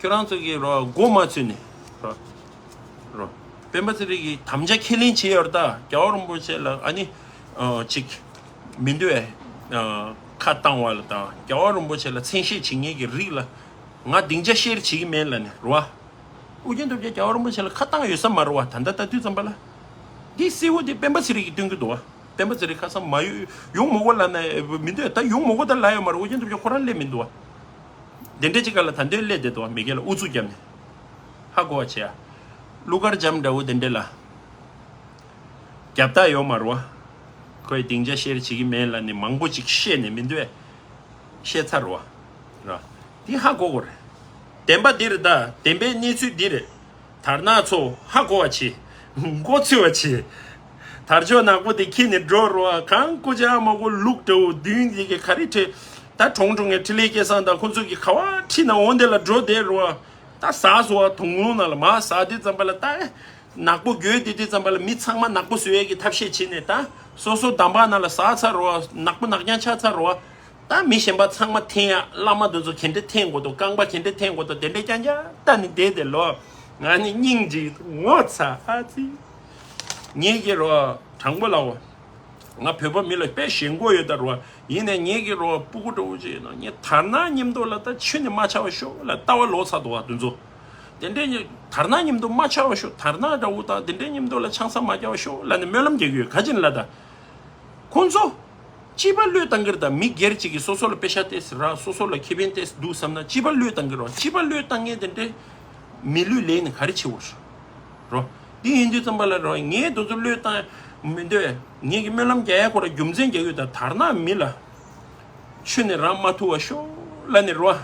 ཁྱོད་རང་ཚོ་གི་རོ་མགོ་མ་ཚོས་ནས་རོ། རོ། སྤེན་པ་ཚེ་རིང་གི་དམ་བཅའ་ཁས་ལེན་བྱེད་ཡོད་ད། རྒྱལ་བ་རིན་པོ་ཆེ་ལ་ཨ་ནི། ཨ་ཅིག་མི་འདོད་ཨ་ཁ་བཏང་བ་ལ་དང་རྒྱལ་བ་རིན་པོ་ཆེ་ལ་མཚན་ཤས་བྱེད་མཁན་གྱི་རིགས་ལ་ང་སྡིངས་ཆ་བཤེར་བྱེད་ཀྱི་མེད་ལ་ནི་རོ། ཨོ་རྒྱན་སྟོབས་རྒྱལ་རྒྱལ་བ་རིན་པོ་ཆེ་ལ་ཁ་བཏང་ཡོད་ས་མ་རེད་བ། ད་ལྟ་ལྟ་དུས་ཙམ་པ་ལ། འདི་གསལ་བོ་འདི་སྤེན་པ་ཚེ་རིང་གིས་སྟོན་གྱི་འདུག་བ། སྤེན་པ་ཚེ་རིང་ཁ་སང་མ་ཡོང་ཡོང་མི་དགོས་ལབ་ན་མི་འདོད་ད་ཡོང་མི་དགོས་ད་ལབ་ཡོད་མ་རེད། ཨོ་རྒྱན་སྟོབས་རྒྱལ་ཁོ་རང་སླེབས་མི་འདུག་བ། དེ་འདྲ་ཅིག་ག་ལ་ད་འདོད་སླེབས་བསྡད་འདུག་བ། མི་སྒེར་ལ་ཨུ་ཚུགས་བརྒྱབ་ནས་ཧ་གོ་བ་བྱེད་ཡ། གླུ་གར་འཇམ་འདྲ་བོ་དེ་འདྲ་ལ་རྒྱབ་རྟགས་ཡོད་མ་རེད་བ། ཁོས་སྡིངས་ཆ་བཤེར་བྱེད་ཀྱི་མེད་ལབ་ནས་མང་པོ་ཅིག་བཤད་ནས་མི་འདོད་བཤད་ཚར་བ་ར། འདི་ཧ་གོ་གོ་རེད། བདེན་པ་འདི་རེད་ད། བདེན་པའི་གནས་ཚུལ་འདི་རེད། དར་ནག་ཚོ་ཧ་གོ་བ་བྱེད། མགོ་ཚོས་པ་བྱེད། དར་ལྕོག་ནག་པོ་དེ་ཁྱེར་ནས་འགྲོ་རོགས། གང་སྐུ་ཅག་མ་གོ་ལུག་འདྲ་བོ་བདུན་འདི་གི་ག་རེ་ཁྲིད། ད་གྲོང་གྲོང་གི་འཕྲིན་ལས་སྐལ་བཟང་དང་ཁོ་ཚོ་གི་ག་བ་ཁྲིད་ན་འོང་དེ་ལ་འགྲོ་བསྡད་རོགས། ད་ཟ་སོ་བ་དུང་ལུང་ནང་ལ་མ་ཟ་དེ་ཙམ་པ་ལ་ད། ནག་པོ་དགོས་དེ་དུས་ཙམ་པ་ལ་མི་ཚང་མ་ནག་པོ་བཟོ་ཡས་ཀྱི་ཐབས་ཤེས་བྱས་ནས་ད་སོ་སོ་འདམ་བག་ནང་ལ་ཟག་ཚར་རོ། ནག་པོ་ནག་རྐྱང་ཆགས་ཚར་རོ། ད་མི་གཞན་པ་ཚང་མ་འཐེན་ཡ། བླ་མ་དེ་ཚོ་ག་འདྲ་འཐེན་དགོས་འདུག་རྐང་པ་ག་འདྲ་འཐེན་དགོས་འདུག་དེ་འདྲ་རྐྱང་རྐྱང་ལྟ་ནས་བསྡད་དེ་ལོ། ང་ནི་སྙིང་རྗེ་ངོ་ཚ་ཨ་ཙི། ངེད་ཀྱི་རོ་དྲང་པོ་ལའོ། ང་བོད་པ་མི་ལ་དཔེ་ཞེན་ཁོག་ཡོད་ད་རོ། ཡིན་ནའི་ངེད་ཀྱི་རོ་སྤུ་གུ་འདྲ་བོ་ཅིག་ཡིན་ན་ངས་དར་ནག་མཉམ་དུ་ལ་ད་ཆུ་ནས་མ་ཆགས་པ་ཤོག་ལ་ལྟ་བ་ལོག་ཚར་འདུག་བ་དེ་ཚོ། དེ་འདྲའི་ནི་དར་ནག་མཉམ་དུ་མ་ཆགས་པ་ཤོག་དར་ནག་འདྲ་བོ་དང་དེ་འདྲའི་མཉམ་དུ་ལ་ཆང་ས་མ་རྒྱག་པ་ཤོག་ལ་ནི་སྨོན་ལམ་རྒྱག་གི་ཡོད། ག་ཅི་ན་ལ་ད། ཁོང་ཚོ། སྤྱི་པ་བློས་བཏང་གི་རེད་ད། མི་སྒེར་གཅིག་གིས་སོ་སོ་ལ་པེ་ཤ་ཏེས་རག་སོ་སོ་ལ་ཁེ་ཕན་ཏེས་འདུག་བསམ་ན་སྤྱི་པ་བློས་བཏང་གི་རོ། སྤྱི་པ་བློས་བཏང་མཁན་དེ་འདྲའི་མི་ལུས་ལས་ནི་ག་རེ་བྱེད་འོ་རོ། འདི་ཡིན་དུས་ཙམ་པ་ལ་རོ་ངས་དེ་ཚོ་བློས་བཏང་མི་འདོད། ངས་ཀྱི་སྨོན་ལམ་རྒྱག་ཡ་ཁོ་ར་རྒྱུ་མཚན་རྒྱག་ཡོད་ད། དར་ནག་མི་ལ་ཆུ་ནས་རང་མ་ཐུག་པ་ཤོག་ལ་ནི་རོ།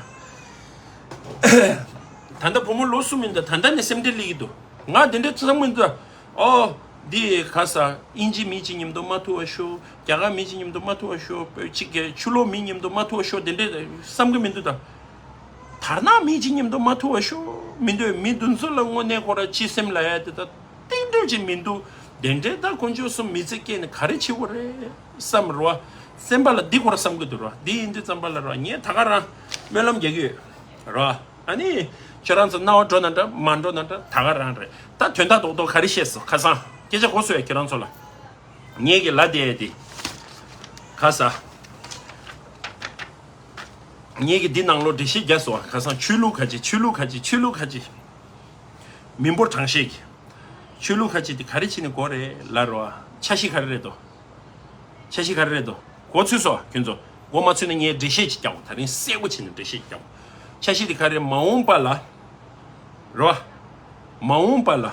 ད་ལྟ་བུ་མོ་ལོ་གསུམ་ཡིན་ད། ད་ལྟ་ནས་སེམས་ཁྲལ་སླེབས་ཀྱི་འདུག་ང་དེ་འདྲའི་ཚང་མ་འདུག་ཨོ། འདི་ག་ས་ཨིན་ཇི་མི་གཅིག་མཉམ་དུ་མ་ཐུག་པ་ཤོག་རྒྱ་གར་མི་གཅིག་མཉམ་དུ་མ་ཐུག་པ་ཤོག་བོད་གཅིག་གི་ཆུ་ལོག་མི་མཉམ་དུ་མ་ཐུག་པ་ཤོག་དེ་འདྲའི་བསམ་གི་མི་འདུག་ད། དར་ནག་མི་གཅིག་མཉམ་དུ་མ་ཐུག་པ་ཤོག་མི་འདོད། མི་འདི་ཚོ་ལ་དངོས་གནས་ཁོ་ར་སྤྱི་སེམས་ལ་ཡ་དེ་ད་གཏན་འབྲེལ་གཅིག་མི་འདུག་དེ་འདྲའི་ད་དཀོན་མཆོག་གསུམ་མི་ཚེ་སྐྱེལ་ནས་ག་རེ་བྱེད་དགོས་རེད་བསམ་རོ། སེམས་པ་ལ་འདི་ཁོ་ར་བསམ་གི་འདུག་རོ། འདི་ཡིན་དུས་ཙམ་པ་ལ་རོ་ངས་ད་ག་རང་སྨོན་ལམ་རྒྱག་གི་ཡོད་རོ། ཨ་ནི། ཁྱོད་རང་ཚོ་རྣ་བ་འགྲོ་ན་འདྲ་མ་འགྲོ་ན་འདྲ་ད་ག་རང་རེད། ད་དོན་དག་རྡོག་རྡོག་ག་རེ་བཤད་སོང་ཁ་སང་སྐད་ཆ་གོ་སོང་ཡ་ཁྱོད་རང་ཚོ་ལ། ངེད་ཀྱི་ལ་དེ་དེ། ཁ་ས། ངེད་ཀྱི་འདི་ནང་ལོགས་འགྲེལ་བཤད་རྒྱག་སོང་ཁ་སང་ཆོས་ལུགས་ཁ་ཅིག་ཆོས་ལུགས་ཁ་ཅིག་ཆོས་ལུགས་ཁ་ཅིག་མི་འབོར་གྲངས་བཤད་ཀྱི། ཆོས་ལུགས་ཁ་ཅིག་དེ་ག་རེ་བྱས་ནས་དགོས་རེད་ལ་རོ། འཆར་གཞི་ག་རེ་རེད་དོ། འཆར་གཞི་ག་རེ་རེད་དོ། གོ་ཚོད་སོ་ཁྱོད་ཚོ། གོ་མ་ཚོད་ན་ངས་འགྲེལ་བཤད་ཅིག་རྒྱག་གོ། ད་རིང་གསལ་པོ་བྱས་ནས་འགྲེལ་བཤད་ཅིག་རྒྱག་གོ། འཆར་གཞི་དེ་ག་རེ་མ་འོངས་པ་ལ། རོ། མ་འོངས་པ་ལ།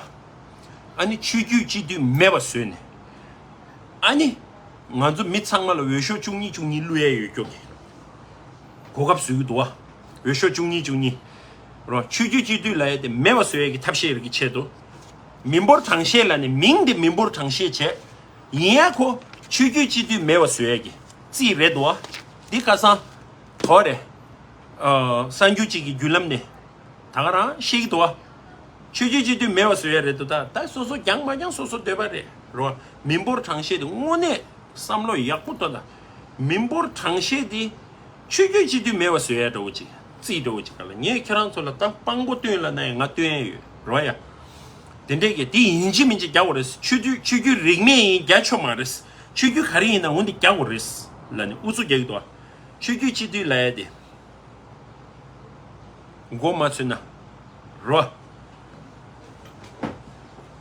ཨ་ནི་ཆོས་བརྒྱུད་སྤྱི་འཐུས་མེད་པ་བཟོས་ནས། ཨ་ནི། ང་ཚོ་མི་ཚང་མ་ལ་འོས་ཤོག་བཅུ་གཉིས་བཅུ་གཉིས་བླུག་ཡས་ཡོད་སྐྱོ་གི། གོ་སྐབས་བཟོས་ཀྱི་འདུག་བ། འོས་ཤོག་བཅུ་གཉིས་བཅུ་གཉིས། རོ་ཆོས་བརྒྱུད་སྤྱི་འཐུས་ལབ་ཡས་དེ་མེད་པ་བཟོ་ཡས་ཀྱི་ཐབས་ཤེས་རེ་གི་ཆེད་དུ། མི་འབོར་གྲངས་བཤད་ལབ་ནས་མིང་དེ་མི་འབོར་གྲངས་བཤད་བྱས། ཡིན་ཡ་ཁོ་ཆོས་བརྒྱུད་སྤྱི་འཐུས་མེད་པ་བཟོ་ཡས་ཀྱི་རྩིས་རེད་འདུག་བ། འདི་ཁ་སང་དོ་རེད། ཨ། གསར་འགྱུར་གཅིག་གི་བརྒྱུད་ལམ་ནས་ད་ག་རང་བཤད་ཀྱི་འདུག་བ། ཆོས་བརྒྱུད་སྤྱི་འཐུས་མེད་པ་བཟོ་ཡས་རེད་འདུག་ད་ད་སོ་སོ་རྒྱང་མ་རྒྱང་སོ་སོ་འདོད་པ་རེད་རོ། མི་འབོར་གྲངས་བཤད་དེ་དངོས་གནས་བསམ་བློ་ཡག་པོ་བཏོན་ད། མི་འབོར་གྲངས་བཤད་དེ། ཆོས་བརྒྱུད་སྤྱི་འཐུས་མེད་པ་བཟོ་ཡ་འདྲ་བོ་ཅིག་རྩིས་འདྲ་བོ་ཅིག་ག་ལ་ངས་ཁྱེད་རང་ཚོ་ལ་ད་དཔང་པོ་སྟོན་ལ་ན་ཡང་ང་སྟོན་ཡ་ཡོད་རོ་ཡ། དེ་འདྲས་ཀྱི་དེ་ཡིན་གཅིག་མིན་གཅིག་རྒྱག་དགོས་རེད། ཆོས་བརྒྱུད་ཆོས་བརྒྱུད་རིས་མེད་ཡིན་རྒྱག་ཆོག་མ་རེད། ཆོས་བརྒྱུད་ག་རེ་ཡིན་ན་འོན་ཏེ་རྒྱག་དགོས་རེད་ལ་ནི་ཨུ་ཚུགས་རྒྱག་གི་འདུག་ཆོས་བརྒྱུད་སྤྱི་འཐུས་ལ་ཡ་དེ། མགོ་མ་ཚོས་ན། རོ།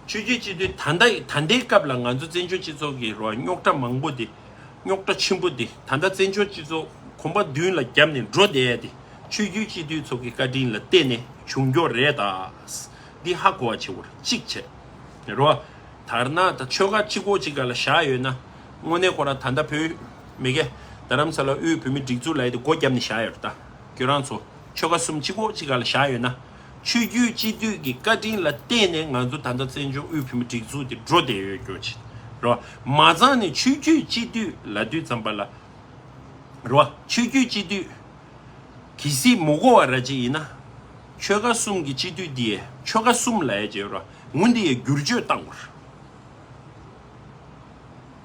ཆོས་བརྒྱུད་སྤྱི་འཐུས་ད་ལྟ་ད་ལྟའི་སྐབས་ལ་ང་ཚོ་བཙན་བྱོལ་སྤྱི་ཚོགས་ཀྱི་རོ་རྙོག་དྲ་མང་པོ་དེ། རྙོག་དྲ་ཆེན་པོ་དེ་ད་ལྟ་བཙན་བྱོལ་སྤྱི་ཚོགས་གོམ་པ་མདུན་ལ་བརྒྱབ་ནས་འགྲོ་བསྡད་ཡ་དེ་ཆོས་བརྒྱུད་སྤྱི་འཐུས་ཚོ་གི་བཀའ་དྲིན་ལ་བརྟེན་ནས་བྱུང་རྒྱུ་རེད་ད། འདི་ཧ་གོ་བ་བྱེད་དགོས་རེད་གཅིག་བྱས། རོ། དར་ནག་དང་ཆོལ་ཁ་གཅིག་པོ་གཅིག་ག་ལ་བཞག་ཡོད་ན། དངོས་གནས་ཁོ་རང་ད་ལྟ་བོད་མི་གེ་རྡ་རམ་ས་ལ་དབུས་བོད་མི་སྒྲིག་འཛུགས་ལ་ཡོད་དེ་སྒོ་བརྒྱབ་ནས་བཞག་ཡོད་རེད་ད། ཁྱོད་རང་ཚོ་ཆོལ་ཁ་གསུམ་གཅིག་པོ་གཅིག་ག་ལ་བཞག་ཡོད་ན། ཆོས་བརྒྱུད་སྤྱི་འཐུས་ཀྱི་བཀའ་དྲིན་ལ་བརྟེན་ནས་ང་ཚོ་ད་ལྟ་བཙན་བྱོལ་དབུས་བོད་མི་སྒྲིག་འཛུགས་དེ་འགྲོ་བསྡད་ཡོད་སྐྱོ་ཆེ། རོ། མ་ཚང་ནས་ཆོས་བརྒྱུད་སྤྱི་འཐུས་ལབ་དུས་ཙམ་པ་ལ། རོ། ཆོས་བརྒྱུད་སྤྱི་འཐུས། གལ་སྲིད་མི་གོ་བ་ར་ཅིག་ཡིན་ན། ཆོལ་ཁ་གསུམ་གྱི་སྤྱི་འཐུས་འདི་ཡས་ཆོལ་ཁ་གསུམ་ལ་ཡས་བྱས་རོ། ངུ་འདི་ཡས་བསྒྱུར་བཅོས་བཏང་དགོས།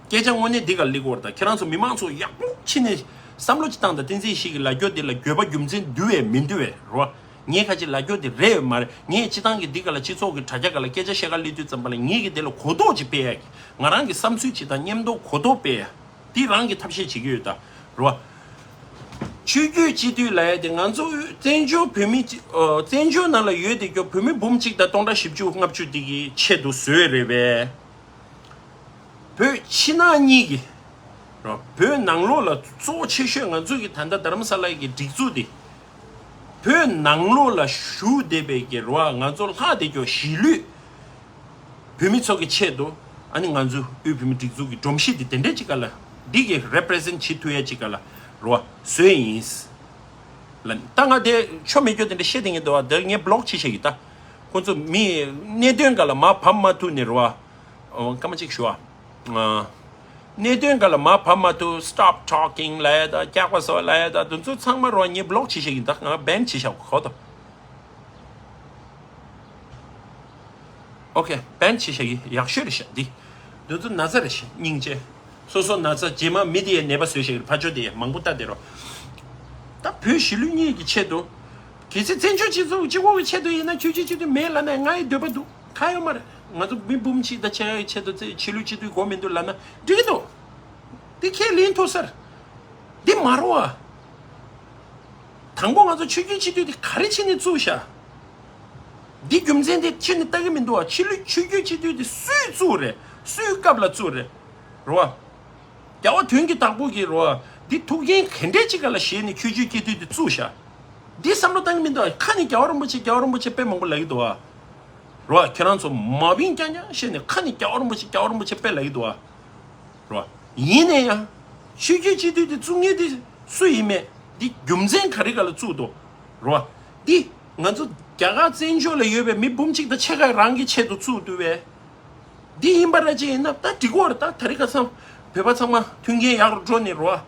སྐད་ཆ་དངོས་གནས་འདི་ག་ལི་གོར་དང་ཁྱེད་རང་ཚོ་མི་མང་ཚོ་ཡག་པོ་ཕྱི་ནས་བསམ་བློ་ཅིག་བཏང་དང་། བསྟན་འཛིན་ཡེ་ཤེས་ཀྱི་ལབ་རྒྱུ་འདི་ལ་དགོས་པ་རྒྱུ་མཚན་འདུས་བས་མི་འདུས་བས་རོ། ངས་ཁ་ཅིག་ལབ་རྒྱུ་འདི་རེད་ཡོད་མ་རེད། ངས་སྤྱི་བཏང་གི་འདི་ག་ལ་སྤྱི་ཚོགས་ཀྱི་དྲ་རྒྱ་ག་ལ་སྐད་ཆ་བཤད་ག་སླེབས་དུས་ཙམ་པ་ལ་ངེད་ཀྱི་འདི་ལ་གོ་རྟོགས་ཅིག་སྤེལ་ཡ་གི། ང་རང་གི་བསམ་ཚུལ་ཅིག་དང་མཉམ་དུ་གོ་རྟོགས་སྤེལ་ཡ། འདི་རང་གི་ཐབས་ཤེས་བྱེད་ཀྱི་ཡོད་ད་རོ། ཆོས་བརྒྱུད་སྤྱི་འཐུས་ལབ་ཡ་དེ་ང་ཚོ་བཙན་བྱོལ་བོད་མི་གཅིག་ཨ། བཙན་བྱོལ་ནང་ལ་ཡོད་དེ་ཀྱོ་བོད་མི་འབུམ་གཅིག་དང་སྟོང་ཕྲག་བཞི་བཅུ་ལྔ་བཅུ་དེ་གི་ཆེད་དུ་བཟོས་རེད་པས། བོད་ཕྱི་ནང་གཉིས་ཀྱི་རོ། བོད་ནང་ལོགས་ལ་གཙོ་བོ་ཆེ་ཤོས་ང་ཚོ་གི་ད་ལྟ་རྡ་རམ་ས་ལ་གི་སྒྲིག་འཛུགས་དེ། བོད་ནང་ལོགས་ལ་བཞུགས་བསྡད་པའི་གི་རོ། ང་ཚོ་ལྷག་བསྡད་ཀྱོ་གཞིས་ལུས་བོད་མི་ཚོ་གི་ཆེད་དུ། ཨ་ནི་ང་ཚོ་དབུས་བོད་མི་སྒྲིག་འཛུགས་ཀྱི་སྒྲོམ་གཞི་དེ་དེ་འདྲས་ཅིག་ག་ལ་འདི་གི་རེ་པི་རི་ཟེན་བྱེད་ཐུབ་ཡ་ཅིག་ག་ལ་རོ་བཟོས་ཡིན་ལ། ད་ང་དེ་ཆོ་མེད་རྒྱུ་དེ་འདྲ་བཤད་དེ་ངས་འདུག་བ། དེ་ངས་བི་ལོག་བྱེད་བཞག་གི་ད། ཁོང་ཚོ་མི་གནད་དོན་ག་ལ་མར་བབས་མ་ཐུབ་ནས་རོ་བ། སྐར་མ་གཅིག་ཞུ་བ། གནད་དོན་ག་ལ་མར་བབས་མ་ཐུབ། སི་ཊོབ་ཊོག་ཀིང་ལབ་ཡ་ད། སྐྱག་པ་ཟ་བ་ལབ་ཡ་ད། དེ་ཚོ་ཚང་མ་རོ་བ་ངས་བི་ལོག་བྱེད་བཞག་གི་ད། ང་བེན་བྱེད་བཞག་གོ་ད། ཨོ་ཁེ། བེན་བྱེད་བཞག་གི་ཡག་ཤོས་རེད་ཤག་འདི། འདི་ཚོ་ན་ཚ་རེད་ཤག་སྙིང་རྗེ། སོ་སོ་ན་ཚ། རྗེས་མ་མི་དེ་ཡ་ནད་པ་བཟོས་བཞག་གི་ཕར་ཕྱོགས་དེ་ཡ་མང་པོ་ལྟ་དེ་རོ། ད་བོད་གཞིས་ལུས་གཉིས་ཀྱི་ཆེད་དུ། གལ་སྲིད་བཙན་བྱོལ་སྤྱི་ཚོགས་སྤྱི་ཁོག་གི་ཆེད་དུ་ཡིན་ན། ཆོས་བརྒྱུད་སྤྱི་འཐུས་མེད་ལབ་ན་ང་ཡི་འདོད་པ་འདུག་ག་ཡོད་མ་རེད། ང་ཚོ་མི་འབུམ་གཅིག་དང་ཕྱེད་ཀ་གི་ཆེད་དུ་ཆོས་ལུགས་སྤྱི་འཐུས་དགོས་མི་འདུག་ལབ་ན་འགྲིག་གི་འདུག་འདི་ཁས་ལེན་ཐུབ་ས་རེད། འདི་མ་རེད་བ། དང་པོ་ང་ཚོ་ཆོས་བརྒྱུད་སྤྱི་འཐུས་དེ་ག་རེ་བྱས་ནས་བཙུགས་ཤག་འདི་རྒྱུ་མཚན་དེ་ཁྱོན་ནས་ལྟ་གི་མི་འདུག་བ། ཆོས་ལུགས་ཆོས་བརྒྱུད་སྤྱི་འཐུས་དེ་སུས་བཙུགས་རེད། སུའི་སྐབས་ལ་བཙུགས་རེད། རེད་བ། རྒྱལ་བ་དོན་གྱི་བདག་པོ་གིས་རེད་བ། འདི་ཐུགས་འགན་ག་འདྲས་ཅིག་ག་ལ་བཞེས་ནས་ཆོས་བརྒྱུད་སྤྱི་འཐུས་དེ་བཙུགས་ཤག་འདི་བསམ་བློ་བཏང་གི་མི་འདུག་བ། ཁ་ནས་རྒྱལ་བ་རིན་པོ་ཆེ་རྒྱལ་བ་རིན་པོ་ཆེ་དཔེ་མང་པོ་ལབ་ཀྱི་འདུག་བ། རེད་བ། ཁྱེད་རང་ཚོ་མ་བིན་རྐྱང་རྐྱང་བཤད་ནས་ཁ་ནས་རྒྱལ་བ་རིན་པོ་ཆེ་རྒྱལ་བ་རིན་པོ་ཆེ་དཔེ་ལབ་ཀྱི་འདུག་བ། རོ། ཡིན་ནའི་ཡང་། ཆོས་བརྒྱུད་སྤྱི་འཐུས་དེ་བཙུགས་མཁན་དེ་སུ་ཡིན་མེད། འདི་རྒྱུ་མཚན་ག་རེ་ག་ལ་བཙུགས་འདུག་རོ། འདི་ང་ཚོ་རྒྱ་གར་བཙན་བྱོལ་ལ་ཡོད་པའི་མི་འབུམ་གཅིག་དང་ཕྱེད་ཀ་རང་གི་ཆེད་དུ་བཙུགས་འདུག་བས། འདི་ཡིན་པ་ར་ཅིག་ཡིན་ན་ད་འགྲིག་གོ་རེད། ད་ད་རེས་ཁ་སང་བོད་པ་ཚང་མ་མཐུན་རྐྱེན་ཡག་རུ་འགྲོ་ནས་རོ།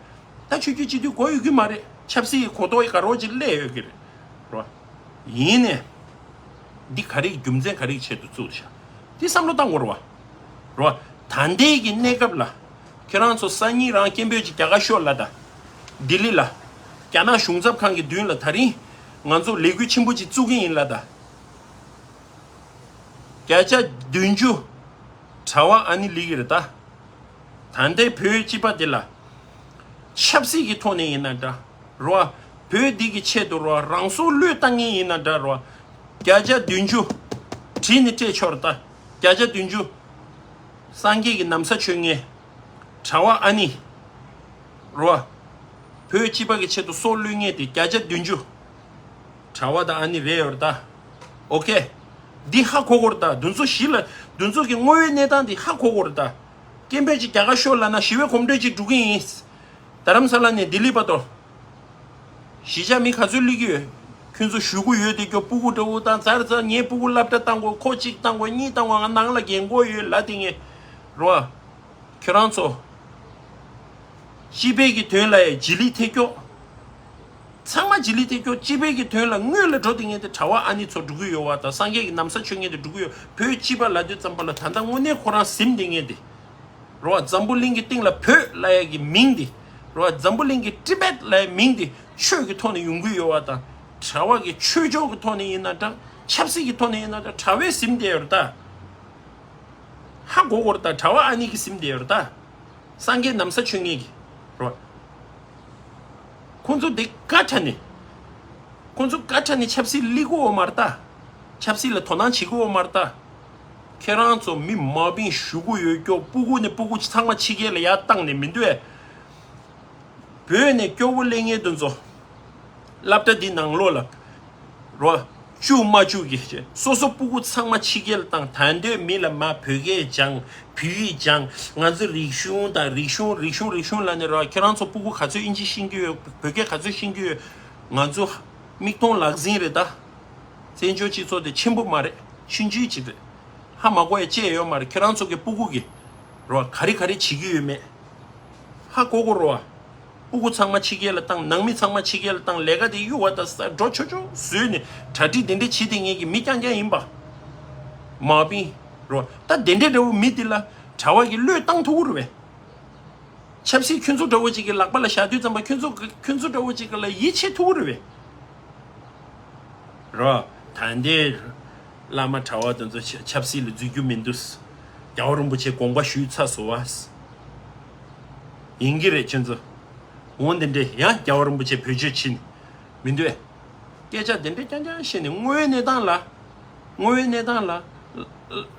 ད་ཆོས་བརྒྱུད་སྤྱི་འཐུས་དགོས་ཡོད་ཀྱི་མ་རེད། ཆབ་སྲིད་ཀྱི་གོ་རྟོགས་ག་རོ་ཅིག་སླེབས་ཡོད་ཀྱི་རེད། རོ། ཡིན་ནས། འདི་ག་རེ་རྒྱུ་མཚན་ག་རེ་ཆེད་དུ་བཙུགས་ཤག་འདི་བསམ་བློ་བཏང་དགོས་རེད་བ། རེད་བ། ད་ལྟའི་གི་གནས་སྐབས་ལ། ཁྱེད་རང་ཚོ་སང་ཉིན་རང་སྐད་འབོད་ཅིག་རྒྱ་གར་ཤོག་ལབ་དང་། ལྡི་ལི་ལ། རྒྱ་ནག་གཞུང་ཚབ་ཁང་གི་མདུན་ལ་ད་རིང་། ང་ཚོ་ལས་འགུལ་ཆེན་པོ་ཅིག་བཙུགས་ཀྱི་ཡིན་ལབ་དང་། བརྒྱ་ཆ་བདུན་ཅུ། གྲྭ་བ་ཨ་ནི་ལི་གི་རེད་ད། ད་ལྟའི་བོད་སྤྱི་པ་དེ་ལ། ཆབ་སྲིད་ཀྱི་ཐོག་ནས་ཡིན་ན་འདྲ། རོ། བོད་འདི་གི་ཆེད་དུ་རོ། རང་སྲོག་བློས་བཏང་མཁན་ཡིན་ན་འདྲ་རོ། བརྒྱ་ཆ་བདུན་ཅུ། བྲིས་ནས་སྤྲད་ཆོག་རེད་ད། བརྒྱ་ཆ་བདུན་ཅུ། སངས་རྒྱས་ཀྱི་ན་བཟའ་མཆོད་མཁན། གྲྭ་བ་ཨ་ནི། རོ། བོད་སྤྱི་པ་གི་ཆེད་དུ་སྲོག་བློས་མཁན་དེ་བརྒྱ་ཆ་བདུན་ཅུ། གྲྭ་བ་དང་ཨ་ནི་རེད་ཡོད་རེད་ད། ཨོ་ཁེ། འདི་ཧ་གོ་དགོས་རེད་ད། འདི་ཚོ་གཞི་ལ། འདི་ཚོ་གི་དངོས་ཡོད་གནས་སྟངས་འདི་ཧ་གོ་དགོས་རེད་ད། སྐད་འབོད་ཅིག་རྒྱ་གར་ཤོག་ལབ་ན་ཞི་བའི་གོམ་བགྲོད་ཅིག་འགྲོ་གི་ཡིན། རྡ་རམ་ས་ལ་ནས་ལྡི་ལི་བར་དུ། གཞིས་ཆགས་མི་ག་ཚོད་སླེབས་ཀྱི་ཡོད། ཁྱོད་ཚོ་ཞུ་གི་ཡོད་དེ་ཀྱོ། སྤུ་གུ་འདྲ་བོ་དང་ཛར་ཛར་ངའི་སྤུ་གུ་སློབ་གྲྭ་བཏང་དགོས། ཁོ་གཅིག་བཏང་དགོས། གཉིས་བཏང་དགོས། ང་ནང་ལ་རྒན་གོག་ཡོད་ལབ་དེ་ངས། རོ། ཁྱོད་རང་ཚོ། སྤྱི་པའི་གི་དོན་ལ་ཡ་རྗེས་ལུས་ཐེབས་ཀྱོག་ཚང་མ་རྗེས་ལུས་ཐེབས་ཀྱོག་སྤྱི་པའི་གི་དོན་ལ་སྔོན་ལ་འགྲོ་དེ་ངས་དེ་གྲྭ་བ་ཨ་ནི་ཚོ་འགྲོ་གི་ཡོད་བ་དང་། སངས་རྒྱས་ཀྱི་ན་བཟའ་མཆོད་མཁན་དེ་འགྲོ་གི་ཡོད། བོད་སྤྱི་པ་ལབ་དུས་ཙམ་པ་ལ་ད་ལྟ་དངོས་གནས་ཁོ་རང་ཟིན་དེ་ངས་དེ། རོ། འཛམ་བུ་གླིང་གི་སྟེང་ལ་བོད་ལབ་ཡ་གི་མིང་དེ། རོ། འཛམ་བུ་གླིང་གི་ཊི་བེཊ་ལབ་ཡ་མིང་དེ་ཆོས་ཀྱི་ཐོག་ནས་ཡོང་གི་ཡོད་བ་དང་། གྲྭ་བ་གི་ཆོས་ཕྱོགས་ཀྱི་ཐོག་ནས་ཡིན་ན་འདྲ། ཆབ་སྲིད་ཀྱི་ཐོག་ནས་ཡིན་ན་འདྲ། གྲྭ་བས་ཟིན་དེ་ཡོད་རེད་ད། ཧ་གོ་གོ་རེད་ད། གྲྭ་བ་ཨ་ནི་གིས་ཟིན་དེ་ཡོད་རེད་ད། སངས་རྒྱས་ན་བཟའ་མཆོད་མཁན་གྱི་རོ། ཁོང་ཚོ་དེ་ཀ་ཁྲ་ནི། ཁོང་ཚོ་ཀ་ཁྲ་ནི་ཆབ་སྲིད་སླེབས་ཀྱི་ཡོད་མ་རེད་ད། ཆབ་སྲིད་ལ་དོ་སྣང་བྱེད་ཀྱི་ཡོད་མ་རེད་ད། ཁྱེད་རང་ཚོ་མི་མ་བིན་ཞུ་གི་ཡོད་ཀྱོག་སྤུ་གུ་ནས་སྤུ་གུ་ཚང་མ་ཕྱི་རྒྱལ་ལ་ཡར་བཏང་ནས་མི་འདུག་ཨེ། བོད་ནས་སྐྱོ་བོ་སླེབས་མཁན་དེ་ཚོ། སློབ་གྲྭ་འདི་ནང་ལོགས་ལ། རོ། བཅུག་མ་བཅུག་གི་སོ་སོ་སྤུ་གུ་ཚང་མ་ཕྱི་རྒྱལ་བཏང་། ད་འདོད་མི་ལ་མ་བོད་སྐད་སྦྱང་། བོད་ཡིག་སྦྱང་། ང་ཚོ་རིག་གཞུང་དང་རིག་གཞུང་། རིག་གཞུང་། རིག་གཞུང་ལབ་ནས་རོ། ཁྱེད་རང་ཚོ་སྤུ་གུ་ག་ཚོད་ཨིན་ཇི་ཤེས་ཀྱི་ཡོད། བོད་སྐད་ག་ཚོད་ཤེས་ཀྱི་ཡོད། ང་ཚོ་མིག་མཐོང་ལག་ཟིན་རེད་ད། བཙན་བྱོལ་སྤྱི་ཚོགས་དེ་ཆེན་པོ་མ་རེད། ཆུང་ཆུང་ཅིག་རེད། ཧ་མ་གོ་ཡ་ཅི་ཡང་ཡོད་མ་རེད། ཁྱེད་རང་ཚོ་གི་སྤུ་གུ་གི་རོ། ག་རེ་ག་རེ་བྱེད་ཀྱི་ཡོད་མེད། ཧ་གོ་གོ་རོ། སྤུ་གུ་ཚང་མ་ཕྱི་རྒྱལ་ལ་བཏང་། ནང་མི་ཚང་མ་ཕྱི་རྒྱལ་ལ་བཏང་། ལས་ཀ་དེ་གཡུག་བ་དང་ས་འགྲོ་ཆོག་ཆོག་བཟོས་ནས་གྲ་སྒྲིག་དེ་འདྲས་བྱེད་དེ་ངེད་ཀྱི་མི་རྐྱང་རྐྱང་ཡིན་པ། མ་བིན་རོ། ད་དེ་འདྲས་འདྲ་བོ་མི་དེ་ལ་གྲྭ་བ་གིས་བློས་བཏང་ཐུབ་ཀྱི་རེད་པས། ཆབ་སྲིད་ཁྱོད་ཚོ་འདྲ་བོ་ཅིག་གི་ལག་པ་ལ་བཞག་དུས་ཙམ་པ་ཁྱོད་ཚོ་ཁྱོད་ཚོ་འདྲ་བོ་ཅིག་ག་ལ་ཡིད་ཆེས་ཐུབ་ཀྱི་རེད་པས། རོ། ད་ལྟའི་བླ་མ་གྲྭ་བ་དེ་ཚོ་ཆ་ཆབ་སྲིད་ལ་འཛུལ་རྒྱུ་མི་འདུག་རྒྱལ་བ་རིན་པོ་ཆེ་དགོངས་པ་ཞུས་ཚར་སོང་བ། ཡིན་གྱི་རེད་ཁྱོད་ཚོ། འོ་འདི་འདྲས་ཡང་རྒྱལ་བ་རིན་པོ་ཆེ་བེད་སྤྱོད་ཕྱིན། མི་འདུག་ཨེ། སྐད་ཆ་དེ་འདྲས་རྐྱང་རྐྱང་བཤད་ནས་དངོས་ཡོད་གནས་སྟངས་ལ། དངོས་ཡོད་གནས་སྟངས་ལ།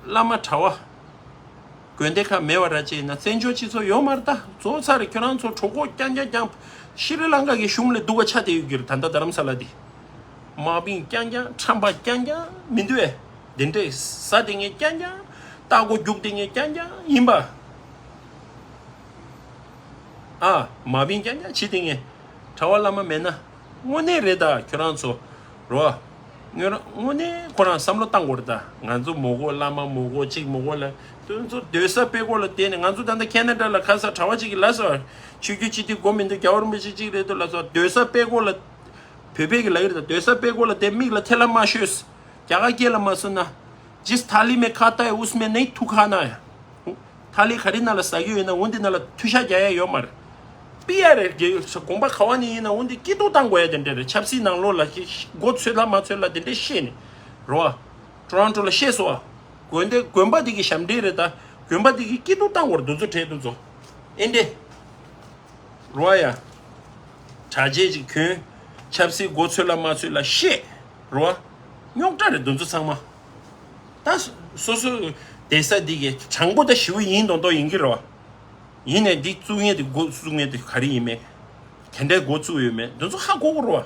བླ་མ་གྲྭ་བ། དགོན་སྡེ་ཁག་མེད་པ་ར་ཅིག་ཡིན་ན་བཙན་བྱོལ་སྤྱི་ཚོགས་ཡོད་མ་རེད་ད། བཙོག་ཚར་རེད། ཁྱོད་རང་ཚོ་གྲོད་ཁོག་རྐྱང་རྐྱང་རྐྱང་། ཤྲི་ལང་ཀ་གི་གཞུང་ལས་སྡུག་པ་ཆགས་བསྡད་ཡོད་ཀྱི་རེད་ད་ལྟ་རྡ་རམ་ས་ལ་འདི། དམག་མི་རྐྱང་རྐྱང་ཁྲམ་པ་རྐྱང་རྐྱང་མི་འདུག་ཨེ། དེ་འདྲས་ཟ་བསྡད་མཁན་རྐྱང་རྐྱང་། ལྟ་སྒོ་རྒྱུག་བསྡད་མཁན་རྐྱང་རྐྱང་ཡིན་པ། ཨ། དམག་མི་རྐྱང་རྐྱང་བྱེད་བསྡད་མཁན། གྲྭ་བ་བླ་མ་མེད་ན། དངོས་གནས་རེད་ད་ཁྱོད་རང་ཚོ། རོ། དངོས་རང་དངོས་གནས་ཁོ་རང་བསམ་བློ་བཏང་དགོས་རེད་ད། ང་ཚོ་མོ་གོ་བླ་མ་མོ་གོ་གཅིག་མོ་གོ་ལ། དེ་ཚོ་སྡོད་ས་སྤེལ་སྐོར་ལ་བསྡད་ནས་ང་ཚོ་ད་ལྟ་ཁེ་ན་ཌ་ལ་ཁ་ས་གྲྭ་བ་གཅིག་གིས་ལབ་སོང་། ཆོས་བརྒྱུད་སྤྱི་འཐུས་དགོས་མི་འདུག་རྒྱལ་བ་རིན་པོ་ཆེ་གཅིག་རེད་འདུག་ལབ་སོང་། སྡོད་ས་སྤེལ་སྐོར་ལ། བོད་པས་ཀྱི་ལབ་ཀྱི་རེད་ད། སྡོད་ས་སྤེལ་སྐོར་ལ་བསྡད། མིག་ལ་ཐལ་བ་མ་ཤོད། རྒྱ་གར་སྐད་ལ་མ་བཟོ་ན། जिस थाली में खाता है उसमें नहीं थूकना है। ཐ་ལི་ག་རེ་ནང་ལ་ཟ་གི་ཡོད་ན་འོ་འདི་ནང་ལ་མཐུ་ཤ་རྒྱག་ཡ་ཡོད་མ་རེད། ཕི་ཡ་རེད་དགོངས་པ་ག་བ་ནས་ཡིན་ན་འོ་འདི་སྐྱིད་སྡུག་བཏང་དགོས་ཡ་དེ་འདྲ་རེད། ཆབ་སྲིད་ནང་ལོགས་ལ་ཤི་མགོ་ཚོས་ལ་མ་ཚོས་ལ་དེ་འདྲ་བཤད་ནས་རོ། ཊོ་རོན་ཊོ་ལ་བཤད་སོང་ཨ། དགོན་སྡེ་དགོན་པ་དེ་གི་ཞབས་འདྲེན་རེད་ད། དགོན་པ་དེ་གི་སྐྱིད་སྡུག་བཏང་དགོས་རེད། འདུ་ཚོགས་གྲས་འདུ་ཚོགས་ཨེ་འདྲ། རོ་ཡ། དྲ་རྒྱའི་ཅིག་གྱོན། ཆབ་སྲིད་མགོ་ཚོས་ལ་མ་ཚོས་ལ་བཤད། རོ། རྙོག་དྲ་རེད་འདུ་ཚོགས་ཚང་མ། ད་སོ་སོ་བསྡད་ས་འདི་གི་དྲང་པོ་ད་ཞི་བ་ཡིན་མདོག་མདོག་ཡིན་གྱི་རོ། ཡིན་ནས་འདི་བཙུགས་མཁན་དེ་འགོ་བཙུགས་མཁན་དེ་ག་རེ་ཡིན་མེད། དེ་འདྲའི་འགོ་བཙུགས་ཡོད་མེད་འདི་ཚོ་ཧ་གོ་གི་རོ།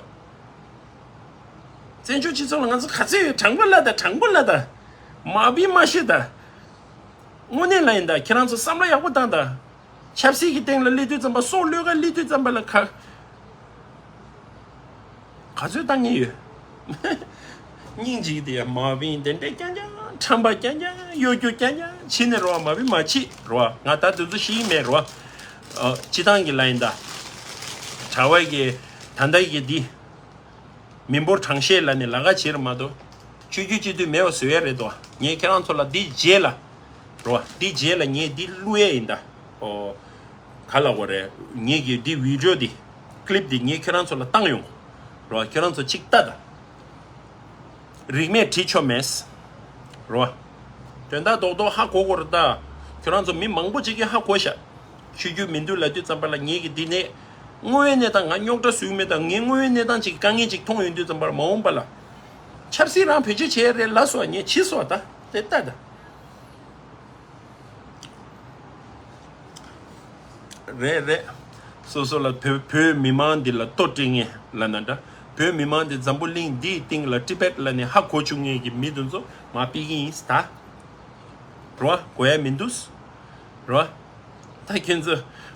བཙན་བྱོལ་སྤྱི་ཚོགས་ལ་ང་ཚོ་ག་ཚོད་ཡོད། དྲང་པོ་ལབ་ད། དྲང་པོ་ལབ་ད། མ་བིན་མ་ཤེས་ད། དངོས་གནས་ལ་ཡིན་ད། ཁྱེད་རང་ཚོ་བསམ་བློ་ཡག་པོ་བཏང་ད། ཆབ་སྲིད་ཀྱི་སྟེང་ལ་སླེབས་དུས་ཙམ་པ་སྲོག་བློས་ཀ་སླེབས་དུས་ཙམ་པ་ལ་ག་ག་ཚོད་བཏང་ངེས་ཡོད། སྙིང་རྗེ་དེ་ཡ་མ་བིན་དེ་འདྲས་རྐྱང་རྐྱང་ཁྲམ་པ་རྐྱང་རྐྱང་གཡོ་སྒྱུ་རྐྱང་རྐྱང་བྱེད་ནས་རོ། མ་བིན་མ་བྱེད་རོ། ང་ད་དུས་ཚོད་ཤི་ཡི་མེད་རོ། ཨ། སྤྱི་བཏང་གི་ལ་ཡིན་ད། གྲྭ་བ་གི་ད་ལྟ་གི་འདི། མི་འབོར་གྲངས་བཤད་ལ་ནི་ལ་ཁ་བྱེད་ར་མ་གཏོགས། ཆོས་བརྒྱུད་སྤྱི་འཐུས་མེད་པ་བཟོ་ཡ་རེད་དོ། ངས་ཁྱེད་རང་ཚོ་ལ་འདི་རྗེས་ལ། རོ། འདི་རྗེས་ལ་ངས་འདི་བླུག་ཡས་ཡིན་ད། ཨོ། ག་ལ་གོ་རེད། ངས་ཀྱི་འདི་བི་ཌི་ཡོ་འདི། ཀི་ལིབ་འདི་ངས་ཁྱེད་རང་ཚོ་ལ་བཏང་ཡོང་། རོ། ཁྱེད་རང་ཚོ་གཅིག་ལྟ་ད། རིག་གནས་བྲིས་ཆོག་མེད། རོ། དོན་དག་རྡོག་རྡོག་ཧ་གོ་གོ་རེད་ད། ཁྱོད་རང་ཚོ་མི་མང་པོ་ཅིག་གིས་ཧ་གོ་ཤག་ཆོས་བརྒྱུད་མི་འདུག་ལབ་དུས་ཙམ་པ་ལ་ངེད་ཀྱི་འདི་ནས་དངོས་ཡོད་གནས་སྟངས། ང་རྙོག་དྲ་བཟོས་མེད་ད། ངས་དངོས་ཡོད་གནས་སྟངས་ཅིག་དཀའ་ངལ་ཅིག་མཐོང་ཡོང་དུས་ཙམ་པར་མ་འོངས་པ་ལ་ཆབ་སྲིད་རང་བེད་སྤྱོད་བྱས་རེད་ལབ་སོང་། ངས་བྱས་སོང་ད་དེ་ལྟ་ད། རེད་རེད། སོ་སོ་ལ་བོད་བོད་མི་མང་འདི་ལ་ལྟོ་སྤྲད་མཁན་ལབ་ན་འདྲ། བོད་མི་མང་འདི་འཛམ་བུ་གླིང་འདིའི་སྟེང་ལ་ཊི་བེཊ་ལབ་ནས་ཧ་གོ་བཅུག་མཁན་གྱི་མི་འདི་ཚོ་མར་ཕུད་ཀྱི་ཡིན་ད། རོ། གོ་ཡ་མི་འདུག་རོ། ད་ཁྱེད་ཚོ་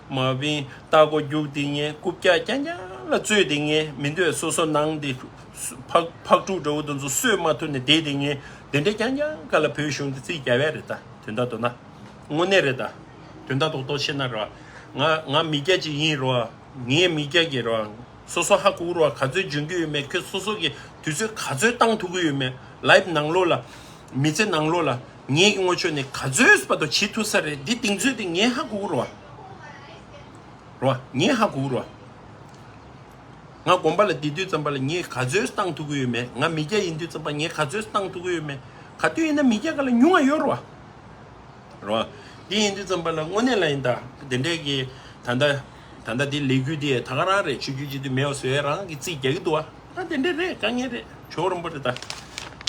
མ་བིན་ལྟ་སྒོ་རྒྱུག་དེ་ངས་རྐུབ་བཀྱག་རྐྱང་རྐྱང་ལ་རྩོད་དེ་ངས་མི་འདོད། སོ་སོ་ནང་དེ་ཕག་ཕག་ཕྲུག་འདྲ་བོ་དེ་ཚོ་གསོད་མ་ཐུབ་ནས་བསྡད་དེ་ངས་དེ་འདྲས་རྐྱང་རྐྱང་ག་ལ་བོད་གཞུང་དེ་རྩིས་རྒྱབ་ཡ་རེད་ད། དོན་དག་ཐོག་ན། དངོས་གནས་རེད་ད། དོན་དག་རྡོག་རྡོག་བཤད་ན་རོ། ང་ང་མི་སྐྱ་ཅིག་ཡིན་རོ། ངའི་མི་སྐྱ་གི་རོ། སོ་སོ་ཧ་གོ་རོ། ག་ཚོད་འཇོན་གི་ཡོད་མེད། ཁྱོད་སོ་སོ་གི་དུས་ཚོད་ག་ཚོད་བཏང་ཐུབ་གི་ཡོད་མེད། ལའིབ་ནང་ལོགས་ལ། མི་ཚེ་ནང་ལོགས་ལ་ངེད་ཀྱི་ངོ་ཕྱོགས་ནས་ག་ཚོད་བར་དུ་བྱེད་ཐུབ་ས་རེད། འདི་གདེང་ཚོད་དེ་ངས་ཧ་གོ་གི་རོ། རོ། ངས་ཧ་གོ་གི་རོ། ང་དགོན་པ་ལ་བསྡད་དུས་ཙམ་པ་ལ་ངས་ག་ཚོད་བཏང་ཐུབ་ཀྱི་ཡོད་མེད། ང་མི་སྐྱ་ཡིན་དུས་ཙམ་པ་ངས་ག་ཚོད་བཏང་ཐུབ་ཀྱི་ཡོད་མེད། ག་དུས་ཡིན་ན་མི་སྐྱ་ག་ལ་ཉུང་བ་ཡོད་རོ། རོ། འདི་ཡིན་དུས་ཙམ་པ་ལ་དངོས་གནས་ལ་ཡིན་ད། དེ་འདྲས་ཀྱི་ད་ལྟ་ད་ལྟ་འདི་ལས་འགུལ་འདི་ད་ག་རང་རེད། ཆོས་བརྒྱུད་སྤྱི་འཐུས་མེད་པ་བཟོ་ཡ་རང་གི་རྩིས་རྒྱག་གི་འདུག་བ། ད་དེ་འདྲས་རེད། དཀའ་ངལ་རེད། ཇོ་བོ་རིན་པོ་ཆེ་ད།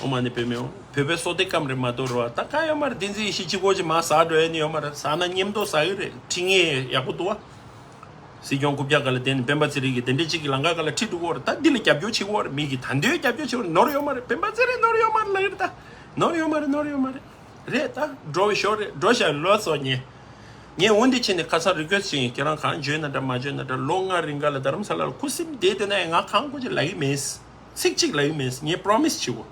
ཨོཾ་མ་ཎི་པདྨེ་ཧཱུྃ། བོད་པའི་བསོད་བདེ་སྐམ་རེད་མ་གཏོགས་རོ། ད་དཀའ་ཡོད་མ་རེད། བསྟན་འཛིན་ཡེ་ཤེས་གཅིག་པོ་ཅིག་མར་ཟག་འགྲོ་ཡ་ནི་ཡོད་མ་རེད། ཟག་ན་མཉམ་དུ་ཟག་གི་རེད། ཁྲིད་མཁན་ཡག་པོ་འདུག་བ། སྲིད་སྐྱོང་རྐུབ་བཀྱག་སྒང་ལ་བསྡད་ནས་སྤེན་པ་ཚེ་རིང་གིས་དེ་འདྲས་གཅིག་གི་ལམ་ཁ་སྒང་ལ་ཁྲིད་འགྲོ་གི་ཡོད་རེད། ད་འདི་ལ་རྒྱབ་སྐྱོར་བྱེད་ཀྱི་ཡོད་རེད། མི་གིས་ད་འདོད་རྒྱབ་སྐྱོར་བྱེད་ཀྱི་ཡོད་རེད། ནོར་ཡོད་མ་རེད། སྤེན་པ་ཚེ་རིང་ནོར་ཡོད་མ་རེད་ལབ་ཀྱི་རེད་ད། ནོར་ཡོད་མ་རེད། ནོར་ཡོད་མ་རེད། རེད་ད། འགྲོ་བའི་ཞོར་རེད། འགྲོ་བཞག་ལོས་སོ་ཉེ། ངས་འོ་འདི་བྱས་ནས་ཁ་སང་རི་ཀུ་ཨེ་སི་ཊི་བྱེད་ཡིན། ཁྱེད་རང་གང་འཇོན་ན་འདྲ་མ་འཇོན་ན་འདྲ། ལོ་ལྔ་རིང་ག་ལ་རྡ་རམ་ས་ལ་ལ་ཁུ་སིམ་བསྡད་དེ་ན་ཡང་ང་གང་དགོས་ཀྱི་ལབ་ཀྱི་མེད། ཚིག་གཅིག་ལབ་ཀྱི་མེད། ངས་པྲོ་མི་སི་བྱེད་གོ།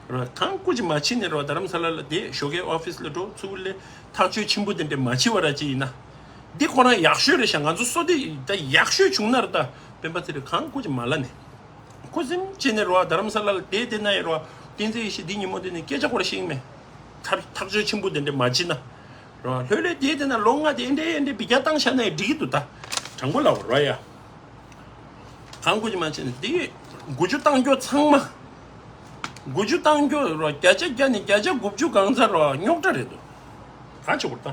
ར་གང་དགོས་ཀྱི་མ་བྱེད་ནས་རོ། རྡ་རམ་ས་ལ་ལ་བསྡད། ཞོགས་ཀའི་ཨོ་ཕི་སི་ལ་འགྲོ། ཚུར་སླེབས། ཐག་གཅོད་ཆེན་པོ་དེ་འདྲ་མ་བྱེད་པ་ར་ཅིག་ཡིན་ན། འདི་ཁོ་རང་ཡག་ཤོས་རེད་ཤག་ང་ཚོ་བསོད་བདེ་ད་ཡག་ཤོས་བྱུང་ན་ར། ད་སྤེན་པ་ཚེ་རིང་གང་དགོས་ཀྱི་མ་ལབ་ནས། ཁུ་སིམ་བྱས་ནས་རོ། རྡ་རམ་ས་ལ་ལ་བསྡད་དེ་ན་ཡང་རོ། བསྟན་འཛིན་ཡེ་ཤེས་འདི་ཉིན་མོ་དེ་ནས་སྐད་ཆ་ཁོ་ར་བཤད་ཀྱི་མེད། ཐག་ཐག་གཅོད་ཆེན་པོ་དེ་འདྲ་མ་བྱེད་ན། རོ། ལྷོད་ལྷོད་དེ་དེ་ན་ལོ་ལྔ་དེ་འདྲེ་འདྲེ་བི་རྒྱ་བཏང་བཞག་ན་ཡང་འགྲིག་གི་འདུག་ད། དྲང་པོ་ལབ་རོ་ཡ། གང་དགོས་ཀྱི་མ་བྱས་ན་དེ་དགུ་བཅུ་བཏང་རྒྱུ་ཚང་མ། དགུ་བཅུ་བཏང་རྒྱུ་རོ། བརྒྱ་ཆ་བརྒྱ་ནས་བརྒྱ་ཆ་དགུ་བཅུ་གང་ཚ་རོ། རྙོག་དྲ་རེད་འདུག་ག་ཆེ་བོར་ད།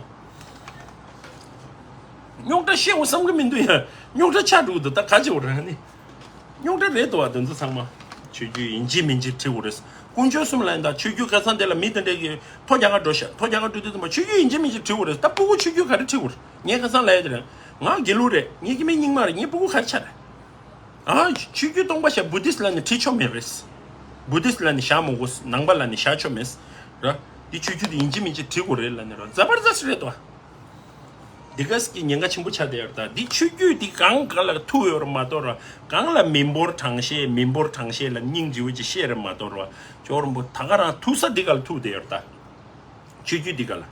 རྙོག་དྲ་ཤེས་འོ་བསམ་གི་མི་འདུག་ཡ། རྙོག་དྲ་ཆགས་འགྲོ་གི་འདུག་ད་ག་ཆེ་བོར་ནི། རྙོག་དྲ་རེད་འདུག་བ། དེ་ཚོ་ཚང་མ། ཆོས་བརྒྱུད་ཡིན་གཅིག་མིན་གཅིག་བྲིས་དགོས་རེད། དཀོན་མཆོག་གསུམ་ལ་ཡིན་ད། ཆོས་བརྒྱུད་ཁ་སང་དེ་ལ་མི་དེ་འདྲས་ཀྱི་ཐོ་རྒྱག་ག་འགྲོ་ཤག་ཐོ་རྒྱག་ག་འགྲོ་དུས་ཙམ་པ་ཆོས་བརྒྱུད་ཡིན་གཅིག་མིན་གཅིག་བྲིས་དགོས་རེད། ད་སྤུ་གུ་ཆོས་བརྒྱུད་ག་རེ་བྲིས་དགོས་རེད། ངས་ཁ་སང་ལབ་ཡ་དེ་རེད། ང་དགེ་ལུགས་རེད། ངས་ཀྱི་མི་རྙིང་མ་རེད། ངས་སྤུ་གུ་ག་རེ་ཆགས་རེད། ཨ། ཆོས་བརྒྱུད་སྟོང་པ་ཞབས་བུ་དིས་ལ་ནི་བྲིས་ཆོག་མེད་རེད། བུ་དིས་ལ་ནི་བཞག་མི་དགོས། ནང་པ་ལ་ནི་བཞག་ཆོག་མེད། ར། འདི་ཆོས་བརྒྱུད་དེ་ཡིན་གཅིག་མིན་གཅིག་བྲིས་དགོས་རེད་ལ་ནི་ར། ཛ་བར་ཛ་སི་རེད་དོ། འདི་ག་སི་གི་ཉེན་ཁ་ཆེན་པོ་ཆགས་བསྡད་ཡོད་རེད་ད། འདི་ཆོས་བརྒྱུད་འདི་གང་ག་ལ་ཐུག་ཡོད་རེད་མ་གཏོགས་ར། གང་ལ་མི་འབོར་གྲངས་བཤད་མི་འབོར་གྲངས་བཤད་ལ་སྙིང་རྗེ་བོ་ཅིག་བཤད་རེད་མ་གཏོགས་ར། ཇོ་རིན་པོ་ད་ག་རང་ཐུག་ས་འདི་ག་ལ་ཐུག་བསྡད་ཡོད་རེད་ད། ཆོས་བརྒྱུད་འདི་ག་ལ།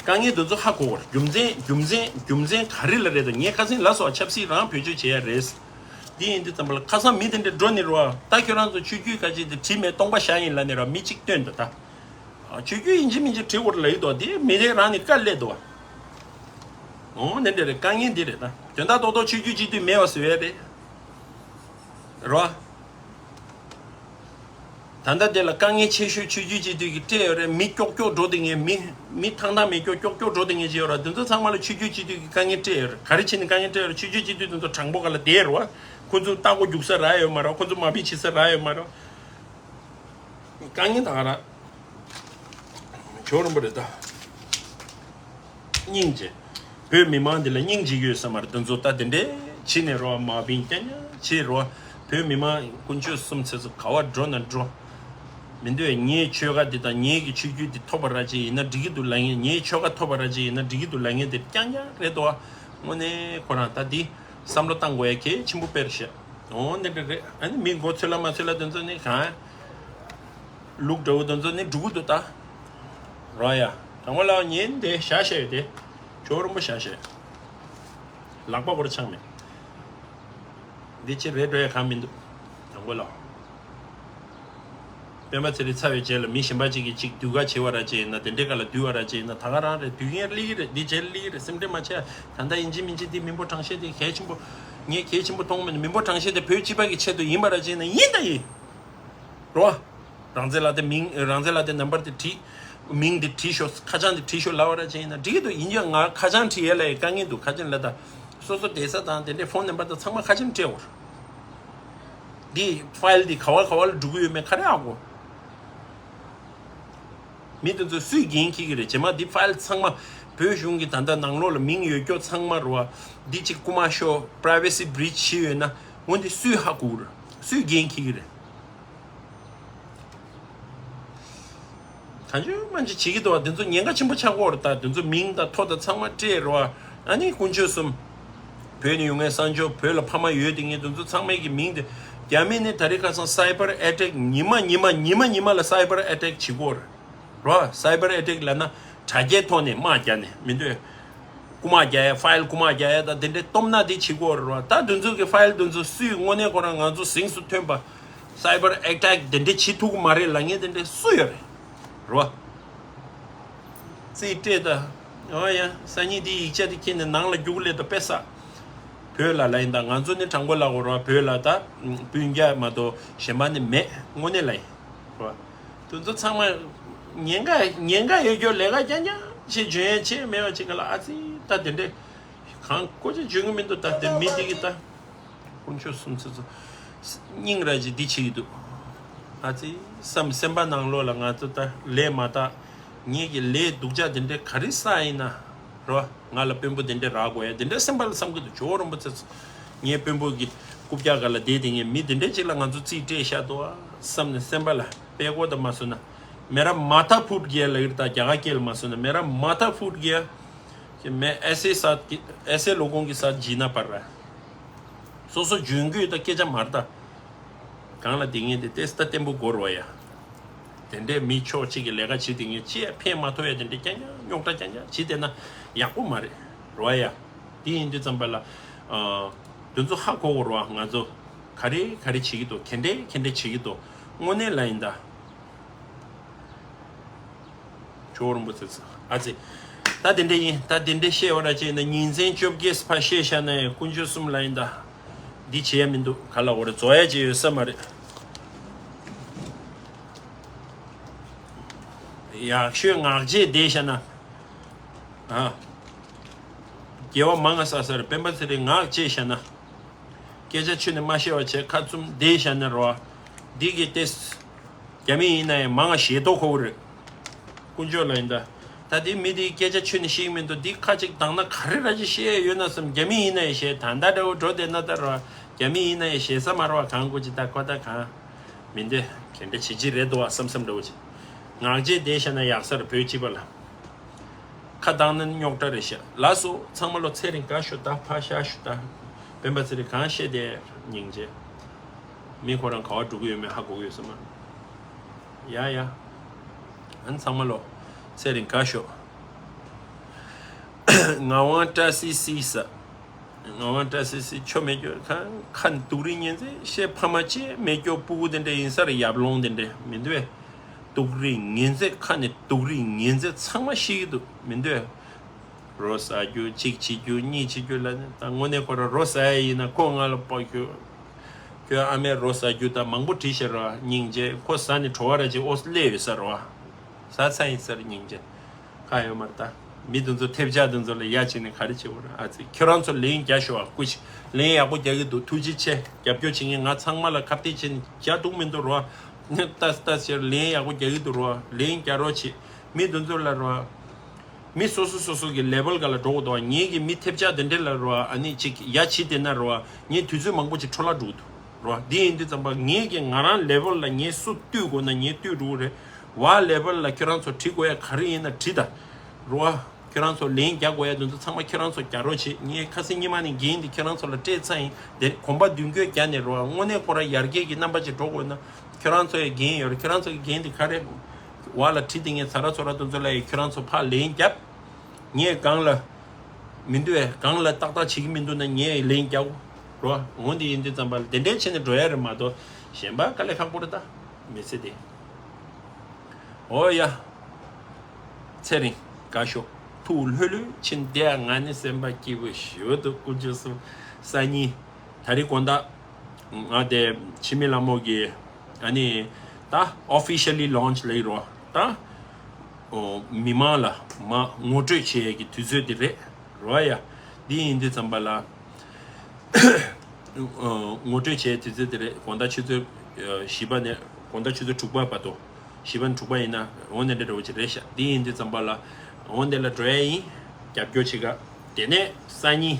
དཀའ་ངལ་འདི་ཚོ་ཧ་གོ་བར་རྒྱུ་མཚན་རྒྱུ་མཚན་རྒྱུ་མཚན་ག་རེ་ལ་རེད་དང་། ངས་ཁ་སང་ལབ་སོང་བ། ཆབ་སྲིད་རང་བེད་སྤྱོད་བྱེད་ཡ་རེད། འདི་ཡིན་དུས་ཙམ་པ་ལ་ཁ་སང་མི་དེ་འདྲ་འགྲོ་ནི་རོ། ད་ཁྱོད་རང་ཚོ་ཆོས་བརྒྱུད་ཁ་ཅིག་དེ་བྲིས་མེད་སྟོང་པ་བཞག་ཡིན་ལབ་ནི་རོ། མི་གཅིག་བཏོན་འདུག་ད། ཨ། ཆོས་བརྒྱུད་ཡིན་གཅིག་མིན་གཅིག་བྲིས་དགོས་རེད་ལབ་ཡི་འདུག་དེ་མི་རེ་རང་ནས་དཀའ་ལས་འདུག་འོ་འདི་འདྲ་རེད། དཀའ་ངལ་འདི་རེད་ད། དོན་དག་རྡོག་རྡོག་ཆོས་བརྒྱུད་སྤྱི་འཐུས་མེད་པ་བཟོ་ཡ་རེད། རོ། ད་ལྟ་དེ་ལ་དཀའ་ངལ་ཆེ་ཤོས་ཆོས་བརྒྱུད་སྤྱི་འཐུས་ཀྱིས་སྤྲད་ཡོད་རེད། མི་ཀྱོག་ཀྱོག་འགྲོ་དེ་ངས་མི་མི་ཐང་ཐང་མེད་ཀྱོག་ཀྱོག་ཀྱོག་འགྲོ་དེ་ངས་བྱས་ཡོད་ར། དེ་ཚོ་ཚང་མ་ལ་ཆོས་བརྒྱུད་སྤྱི་འཐུས་ཀྱིས་དཀའ་ངལ་སྤྲད་ཡོད་རེད། ག་རེ་བྱས་ནས་དཀའ་ངལ་སྤྲད་ཡོད་རེད། ཆོས་བརྒྱུད་སྤྱི་འཐུས་དེ་ཚོ་དྲང་པོ་ག་ལ་བསྡད་རེད་བ། ཁོ་ཚོ་ལྟ་སྒོ་རྒྱུག་ས་རག་ཡོད་མ་རེད། ཁོ་ཚོ་མ་ཕི་བྱེད་ས་རག་ཡོད་མ་རེད། དཀའ་ངལ་ད་ག་ར། ཇོ་རིན་པོ་རེད་ད། སྙིང་རྗེ། བོད་མི་མང་འདི་ལ་སྙིང་རྗེ་ཡོད་ས་མ་རེད། དེ་ཚོ་ད་དེ་འདྲས་བྱེད་ནས་རོ། མ་བིན་རྐྱང་རྐྱང་བྱེད་རོ། བོད་མི་མང་དཀོན་མཆོག་གསུམ་ཚེ་ཚོ་ག་བ་འགྲོ་ན་འགྲོ། མི་འདོད་ངའི་ཆོལ་ཁ་འདི་དང་ངའི་གི་ཆོས་བརྒྱུད་འདི་ཐོབ་པ་ར་ཅིག་ཡིན་ན་འགྲིག་གི་འདུག་ལབ་མཁན། ངའི་ཆོལ་ཁ་ཐོབ་པ་ར་ཅིག་ཡིན་ན་འགྲིག་གི་འདུག་ལབ་མཁན་དེ་རྐྱང་རྐྱང་རེད་དོ། དངོས་གནས་ཁོ་རང་ད་འདི་བསམ་བློ་བཏང་དགོས་ཡ་གལ་ཆེན་པོ་དཔེ་རེད་ཤག་འོ་འདི་འདྲ་རེད། ཨ་ནི་མི་མགོ་ཚོས་ལ་མ་ཚོས་ལ་དེ་ཚོ་ནི་གང་། ལུག་འདྲ་བོ་དེ་ཚོ་ནི་འགྲོ་གི་འདུག་ད། རོ་ཡ། དྲང་པོ་ལབ་ཉིན་དེ་བཞག་བཞག་ཡོད་དེ། ཇོ་རིན་པོ་བཞག་བཞག་ལག་པ་བོར་ཆང་མེད། འདི་ཅི་རེད་འགྲོ་ཡ་གང་མི་འདུག་དྲང་པོ་ལབ། སྤེན་པ་ཚེ་རིང་ཚར་བའི་རྗེས་ལ་མི་གཞན་པ་ཅིག་གིས་ཅིག་ཟློས་གར་བྱེད་པ་ར་ཅིག་ཡིན་ན། དེ་འདྲའི་སྐབས་ལ་འདུལ་བ་ར་ཅིག་ཡིན་ན་ད་ག་རང་རེད། འདུལ་མཁན་སླེབས་ཀྱི་རེད། འདི་རྗེས་ལ་སླེབས་ཀྱི་རེད། སེམས་ཁྲལ་མ་བྱེད། ད་ལྟ་ཡིན་གཅིག་མིན་གཅིག་འདི་མི་འབོར་གྲངས་བཤད་དེ་གལ་ཆེན་པོ། ངས་གལ་ཆེན་པོ་མཐོང་མེད། མི་འབོར་གྲངས་བཤད་དེ་བོད་སྤྱི་པ་གི་ཆེད་དུ་ཡིན་པ་ར་ཅིག་ཡིན་ན་ཡིན་ད་ཡིན། རོ། རང་བཙན་ལག་དེབ་མིང་། རང་བཙན་ལག་དེབ་ནམ་བར་དེ་བྲིས། མིང་དེ་བྲིས་ཤོག་ཁ་བྱང་དེ་བྲིས་ཤོག་ལབ་པ་ར་ཅིག་ཡིན་ན་འགྲིག་གི་འདུག་ཡིན་ཀྱང་ང་ཁ་བྱང་བྲིས་ཡས་ལ་ཡི་དཀའ་ངལ་འདུག་ཁ་བྱང་ལ་ད། སོ་སོ་བསྡད་ས་དང་དེ་འདྲའི་ཕོན་ནམ་བར་དང་ཚང་མ་ཁ་བྱང་སྤྲད་འོར། འདི་ཕའིལ་འདི་ག་བ་ག་བ་ལ་འགྲོ་གི་ཡོད་མེད་ག་རེ་ཧ་གོ། མི་དེ་ཚོས་སུས་འགན་འཁྱེར་གྱི་རེད། རྗེས་མ་འདི་ཕའིལ་ཚང་མ་བོད་གཞུང་གི་ད་ལྟ་ནང་ལོགས་ལ་མིང་ཡོད་ཀྱོག་ཚང་མ་རུ་བ། འདི་གཅིག་རྐུ་མ་ཤོར། པ་རའི་ཝེ་སི་བྷི་རིཆ་བྱས་ཡོད་ན་འོ་འདི་སུས་ཧ་གོ་རེད། སུས་འགན་འཁྱེར་གྱི་རེད། གང་བྱུང་མང་བྱུང་བྱེད་ཀྱི་འདུག་བ། དེ་ཚོ་ཉེན་ཁ་ཆེན་པོ་ཆགས་ཀྱི་ཡོད་རེད་ད། དེ་ཚོ་མིང་དང་ཐོ་དང་ཚང་མ་སྤྲད་རོགས། ཨ་ནི་དཀོན་མཆོག་གསུམ། བོད་ནས་ཡོང་མཁན་གསར་འབྱོར། བོད་ལ་ཕ་མ་ཡོད་དེ་ངས་དེ་ཚོ་ཚང་མའི་གི་མིང་དེ། རྒྱ་མི་ནས་ད་རེས་ཁ་སང་སའི་བར་ཨེ་ཊེག་ཉི་མ་ཉི་མ་ཉི་མ་ཉི་མ་ལ་སའི་བར་ཨེ་ཊེག་བྱེད་ཀྱི་ཡོད་རེད་རོ། སའི་བར་ཨེ་ཊེག་ལབ་ན་དྲ་རྒྱའི་ཐོག་ནས་དམག་རྒྱག་ནས་མི་འདོད། རྐུ་མ་རྒྱག་ཡ། ཕའིལ་རྐུ་མ་རྒྱག་ཡ་དང་དེ་འདྲའི་སྟོབས་ན་དེ་བྱེད་ཀྱི་ཡོད་རེད་བ། ད་དེ་ཚོ་གི་ཕའིལ་དེ་ཚོ་སུས། དངོས་གནས་ཁོ་རང་ང་ཚོ་གཟེངས་སུ་ཐོན་པ། སའི་བར་ཨེ་ཊེག་དེ་འདྲའི་བྱེད་ཐུབ་ཀྱི་མ་རེད་ལབ་མཁན་དེ་འདྲའི་སུ་ཡོད་རེད། རེད་བ། རྩིས་སྤྲད་ད། འོ་ཡ། སང་ཉིན་དེའི་ཡིག་ཆ་དེ་ཁྱེར་ནས་ནང་ལ་རྒྱུགས་ལས་ད་དཔེ་བསགས། བོད་ལ་ལབ་ཡིན་ད། ང་ཚོ་ནི་དྲང་པོ་ལབ་དགོས་རེད་བ། བོད་ལ་ད་སྤུན་ཀྱག་མ་གཏོགས་གཞན་པ་ནི་མེད། དངོས་གནས་ལབ་ཡིན། རེད་བ། དེ་ཚོ་ཚང་མ་ཉེན་ཁ་ཉེན་ཁ་ཡོད་རྒྱུ་ལས་ཀ་རྐྱང་རྐྱང་བྱེད་འཇོན་ཡ་བྱེད་མེད་པ་ཅིག་ག་ལ། ཨ་ཙི་ད་དེ་འདྲས་གང་བཀོད་ཅིག་འཇོན་གི་མི་འདུག་ད་དེ་མི་དེ་གི་ད་དཀོན་མཆོག་གསུམ་ཚེ་ཚོ་སྙིང་ར་ཅིག་འདི་བྱེད་ཀྱི་འདུག་ཨ་ཙི་བསམ། སེམས་པ་ནང་ལོགས་ལ་ང་ཚོ་ད་ལས་མ་དག་ངེད་ཀྱི་ལས་སྡུག་ཅག་དེ་འདྲས་ག་རེ་བསགས་ཡིན་ན་རོ། ང་ལ་དཔོན་པོ་དེ་འདྲས་རག་དགོས་ཡ་དེ་འདྲས་སེམས་པ་ལ་བསམ་གི་འདུག་ཇོ་བོ་རིན་པོ་ཆེ་ཚོ་ངའི་དཔོན་པོ་གི་རྐུབ་བཀྱག་སྒང་ལ་བསྡད་དེ་ངས་མི་དེ་འདྲས་ཅིག་ལ་ང་ཚོ་རྩིས་སྤྲད་བཞག་འདུག་ཨ་བསམ་ནས་སེམས་པ་ལ་དཔེ་ཀོ་ད་མ་བཟོ་ན། མེ་ར་མ་ཐ་ཕུད་གི་ལ་ཡིར་ད་རྒྱ་གར་སྐད་ལ་མ་བཟོ་ན། མེ་ར་མ་ཐ་ཕུད་གི་ཡ། ཀྱི་མེ་ཨེ་སེ་ས་ཀྱི་ཨེ་སེ་ལོ་གོང་གི་ས་ཇི་ན་པར་ར། སོ་སོ་འཇོན་གྱི་ཡོད་ད་སྐད་ཆ་མ་རེད་ད། གང་ལ་དེ་ངས་དེ་ཏེ་སྟ་བརྟན་པོ་སྒོར་བ་ཡ། དེ་འདྲས་མི་ཕྱོགས་གཅིག་གི་ལས་ཀ་བྱེད་དེ་ངས་ཅི་ཡ་ཕན་མ་ཐོགས་ཡ་དེ་འདྲས་རྐྱང་རྐྱང་རྙོག་དྲ་རྐྱང་རྐྱང་བྱེད་དེ་ན་ཡག་པོ་མ་རེད་རོ་ཡ། དེ་ཡིན་དུས་ཙམ་པ་ལ། ཨ། དེ་ཚོ་ཧ་གོ་གོ་རོ་ང་ཚོ། ག་རེ་ག་རེ་བྱེད་ཀྱི་འདུག་ག་འདྲས་ག་འདྲས་བྱེད་ཀྱི་འདུག་དངོས་གནས་ལ་ཡིན་ད། ཇོ་བོ་རིན་པོ་ཆེ་ཚོ་ཨ་ཙི། ད་དེ་འདྲ་ཡིན། ད་དེ་འདྲ་བཤད་འོ་ར་བྱས་ན་ཉིན་མཚན་བཅོ་བརྒྱད་ཕར་བཤད་བཞག་ན་ཡང་དཀོན་མཆོག་གསུམ་ལ་ཡིན་ད། འདི་བྱེད་ཡ་མི་འདུག་ག་ལ་འོ་ར་རྫོགས་ཡ་ཅིག་ཡོད་ས་མ་རེད། ཡག་ཤོས་ངག་བཅད་བསྡད་བཞག་ན། ཨ། དགེ་བ་མང་ང་བསགས་ས་རེད། སྤེན་པ་ཚེ་རིང་ངག་བཅད་བཞག་ན། སྐད་ཆ་ཁྱོན་ནས་མ་བཤད་པ་བྱས་ཁ་བཙུམ་བསྡད་བཞག་ན་རོ། འདི་གི་ཏེས། རྒྱ་མི་ཡིན་ན་ཡང་མང་ང་ཞེ་ཏོག་ཁོ་བོ་རེད། དཀོན་མཆོག་ལ་ཡིན་ད། ད་འདི་མི་འདིའི་སྐད་ཆ་ཁྱོན་ནས་ཤེས་ཀྱི་མི་འདུག་འདི་ཁ་ཅིག་བཏང་ན་ག་རེ་ར་ཅིག་བཤད་ཡོད་ན་བསམ། རྒྱ་མི་ཡིན་ན་ཡང་བཤད། ད་ལྟ་འདྲ་བོ་འགྲོ་བསྡད་ན་ད་རོ། རྒྱ་མི་ཡིན་ན་ཡང་བཤད་ས་མ་རོ། གང་དགོས་ཅི་ད་ཁོ་ད་གང་། མི་འདི་ག་འདྲ་བྱེད་ཀྱི་རེད་འདུག་བ་བསམ་བསམ་འདྲ་བོ་ཅིག་ངག་བཅད་བསྡད་བཞག་ན་ཡག་ས་རེད་བོད་སྤྱི་པ་ལ། ཁ་བཏང་ན་རྙོག་དྲ་རེད་ཤག་ལགས་སོ། ཚང་མ་ལོ་ཚེ་རིང་དགའ་ཤོག་ད་ཕར་བཞག་ཤོག་ད། སྤེན་པ་ཚེ་རིང་གང་བཤད་དེ་སྙིང་རྗེ། མི་ཁོ་རང་ག་བ་འགྲོ་གི་ཡོད་མེད་ཧ་གོ་གི་ཡོད་ས་མ་རེད། ཡ་ཡ། ཨ་ནི་ཚང་མ་ལོ་ཚེ་རིང་དགའ་ཤོག་ངག་དབང་བཀྲ་ཤིས་སི་ས། ངག་དབང་བཀྲ་ཤིས་སི་ཆོ་མེད་སྐྱོ་ཁ་ཁ་ནི་སྡུག་རིགས་ཉེན་ཚེ་ཤེས་ཕ་མ་ཅེས་མེད་སྐྱོ་སྤུ་གུ་དེ་འདྲ་ཡིན་ས་རེད། ཡབ་ལོང་དེ་འདྲ་མི་འདུག་བས། སྡུག་རིགས་ཉེན་ཚེ་ཁ་ནི་སྡུག་རིགས་ཉེན་ཚེ་ཚང་མ་ཤེས་ཀྱི་འདུག་མི་འདུག་བས། རོ་ཟ་རྒྱུ་གཅིག་བྱེད་རྒྱུ་གཉིས་བྱེད་རྒྱུ་ལ་ནི་ད་དངོས་གནས་ཁོ་ར་རོ་ཟ་ཡ་ཡིན་ན་ཁོ་ང་ལ་ཕོག་རྒྱུ། ཁྱོད་ཨ་མས་རོ་ཟ་རྒྱུ་ད་མང་པོ་བྲིས་ཤེས་རོ་སྙིང་རྗེ། ཁོ་ཟ་ནི་བྲོ་བ་ར་ཅིག་ཨོ་སླེ་ཡོད་ས་རོ། ཟ་ཚ་ཡིན་ས་རེད་སྙིང་རྗེ། ཁ་ཡོད་མ་རེད་ད། མི་དེ་ཚོ་ཐེབས་ཆག་དེ་ཚོ་ལ་ཡ་བྱས་ནས་ག་རེ་བྱེད་དགོས་རེད། ཨ་ཙི་ཁྱོད་རང་ཚོ་ལན་རྒྱག་ཤོག་ཨ། སྐུ་མཁྱེན། ལན་ཡག་པོ་རྒྱག་གི་འདུག་ཐུགས་རྗེ་ཆེ། རྒྱབ་སྐྱོར་བྱེད་མཁན་ང་ཚང་མ་ལ་ཁ་གཏད་བྱས་ནས་རྒྱག་ཐུབ་མི་འདུག་རོ། ནི་ལྟ་ལྟ་ཟེར་ལན་ཡག་པོ་རྒྱག་གི་འདུག་རོ། ལན་རྒྱག་རོགས་བྱེད། མི་དེ་ཚོ་ལ་རོ། མི་སོ་སོ་སོ་སོ་གི་ལེ་བལ་ག་ལ་འགྲོ་དགོས་འདུག་ངེད་ཀྱི་མི་ཐེབས་ཆག་དེ་འདྲས་ལ་རོ། ཨ་ནི་ཅིག་ཡ་བྱེད་བསྡད་ན་རོ། ངས་དུས་ཚོད་མང་པོ་ཅིག་འཕྲོ་བརླག་འགྲོ་གི་འདུག་རོ། འདི་ཡིན་དུས་ཙམ་པ་ངེད་ཀྱི་ང་རང་ལེ་བལ་ལ་ངས་སུ་བཏུད་དགོས་ན་ངས་བཏུད་འགྲོ་གི་རེད། བ་ལེ་བལ་ལ་ཁྱོད་རང་ཚོ་བྲིས་དགོས་ཡ་ག་རེ་ཡིན་ན་བྲིས་ད། རོ། ཁྱོད་རང་ཚོ་ལན་རྒྱག་དགོས་ཡ་དེ་ཚོ་ཚང་མ་ཁྱོད་རང་ཚོ་རྒྱག་རོགས་བྱེད། ངས་ཁ་སང་ཉི་མ་ནས་འགན་འདི་ཁྱོད་རང་ཚོ་ལ་སྤྲད་ཚར་ཡིན། དེ་གོམ་པ་མདུན་སྐྱོད་རྒྱག་ནས་རོ། དངོས་གནས་ཁོ་རང་ཡར་རྒྱས་ཀྱི་རྣམ་པ་ཅིག་འགྲོ་དགོས་ན། ཁྱོད་རང་ཚོ་ཡི་འགན་ཡོད་རེད། ཁྱོད་རང་ཚོ་གི་འགན་འདི་ག་རེ། བ་ལ་བྲིས་ཏེ་ངས་ཚ་ར་ཚོ་ར་དེ་ཚོ་ལ་ཡི་ཁྱོད་རང་ཚོ་ཕར་ལན་རྒྱབ། ངས་གང་ལ་མི་འདུག་ཨེ། གང་ལ་ཏག་ཏག་བྱེད་ཀྱི་མི་འདུག་ན་ངས་ལན་རྒྱག་རོ། འོ་འདི་ཡིན་དུས་ཙམ་པ་ལ་དེ་འདྲའི་བྱས་ནས་འགྲོ་ཡ་རེད་མ་གཏོགས་གཞན་པ་དཀའ་ལས་ཁག་པོ་རེད་ད། མི་ཚེ་འདི། འོ་ཡ། ཚེ་རིང་དགའ་ཤོག་ཐུགས་ལྷོད་ལྷོད་ཕྱིན་བསྡད། ང་ནི་སེམས་པ་སྐྱིད་པོ་ཞེ་པོ་འདུག་དཀོན་མཆོག་གསུམ། སང་ཉིན་ད་རིང་དགོང་དག་ང་དེ་འཆི་མེད་ལྷ་མོ་གི་ཨ་ནི་ད་officially launch ལབ་ཀྱི་རོ། ད་ཨོ་མི་མང་ལ་མ་ངོ་སྤྲོད་བྱེད་ཡས་ཀྱི་དུས་ཚོད་དེ་རེད་རོ་ཡ། འདི་ཡིན་དུས་ཙམ་པ་ལ། ངོ་སྤྲོད་བྱས་དུས་ཚོད་དེ་རེད། དགོང་དག་ཆུ་ཚོད་བཞི་པ་ནས་དགོང་དག་ཆུ་ཚོད་དྲུག་པ་བར་དུ། བཞི་པ་ནས་དྲུག་པ་ཡིན་ན་འོ་ནས་འདྲ་འདྲ་བོ་ཅིག་རེད་ཤག་འདི་ཡིན་དུས་ཙམ་པ་ལ་འོ་འདི་ལ་འགྲོ་ཡ་ཡིན། རྒྱབ་སྐྱོར་བྱེད་ག་དེ་ནས་སང་ཉིན་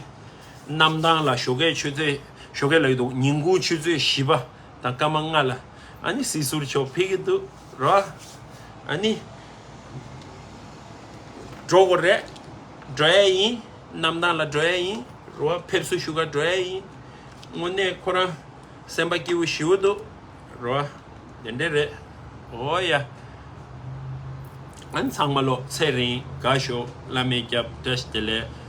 གནམ་ཐང་ལ་ཞོགས་ཀས་ཆུ་ཚོད་ཞོགས་ཀས་ལ་ཡོད་དུ་ཉིན་གུང་ཆུ་ཚོད་བཞི་པ་དང་སྐར་མ་ལྔ་ལ། ཨ་ནི་སྲིད་ཟུར་མཆོག་ཕེབས་ཀྱི་འདུག་རོ། ཨ་ནི་འགྲོ་དགོས་རེད། འགྲོ་ཡ་ཡིན། གནམ་ཐང་ལ་འགྲོ་ཡ་ཡིན། རོ། ཕེབས་བསུ་ཞུ་ག་འགྲོ་ཡ་ཡིན། དངོས་གནས་ཁོ་རང་སེམས་པ་སྐྱིད་པོ་ཞེ་པོ་འདུག་རོ། དེ་འདྲས་རེད། འོ་ཡ། ཨ་ནི་ཚང་མ་ལོ་ཚེ་རིང་དགའ་ཤོག་བླ་མའི་སྐྱབས་བཀྲ་ཤིས་བདེ་ལེགས།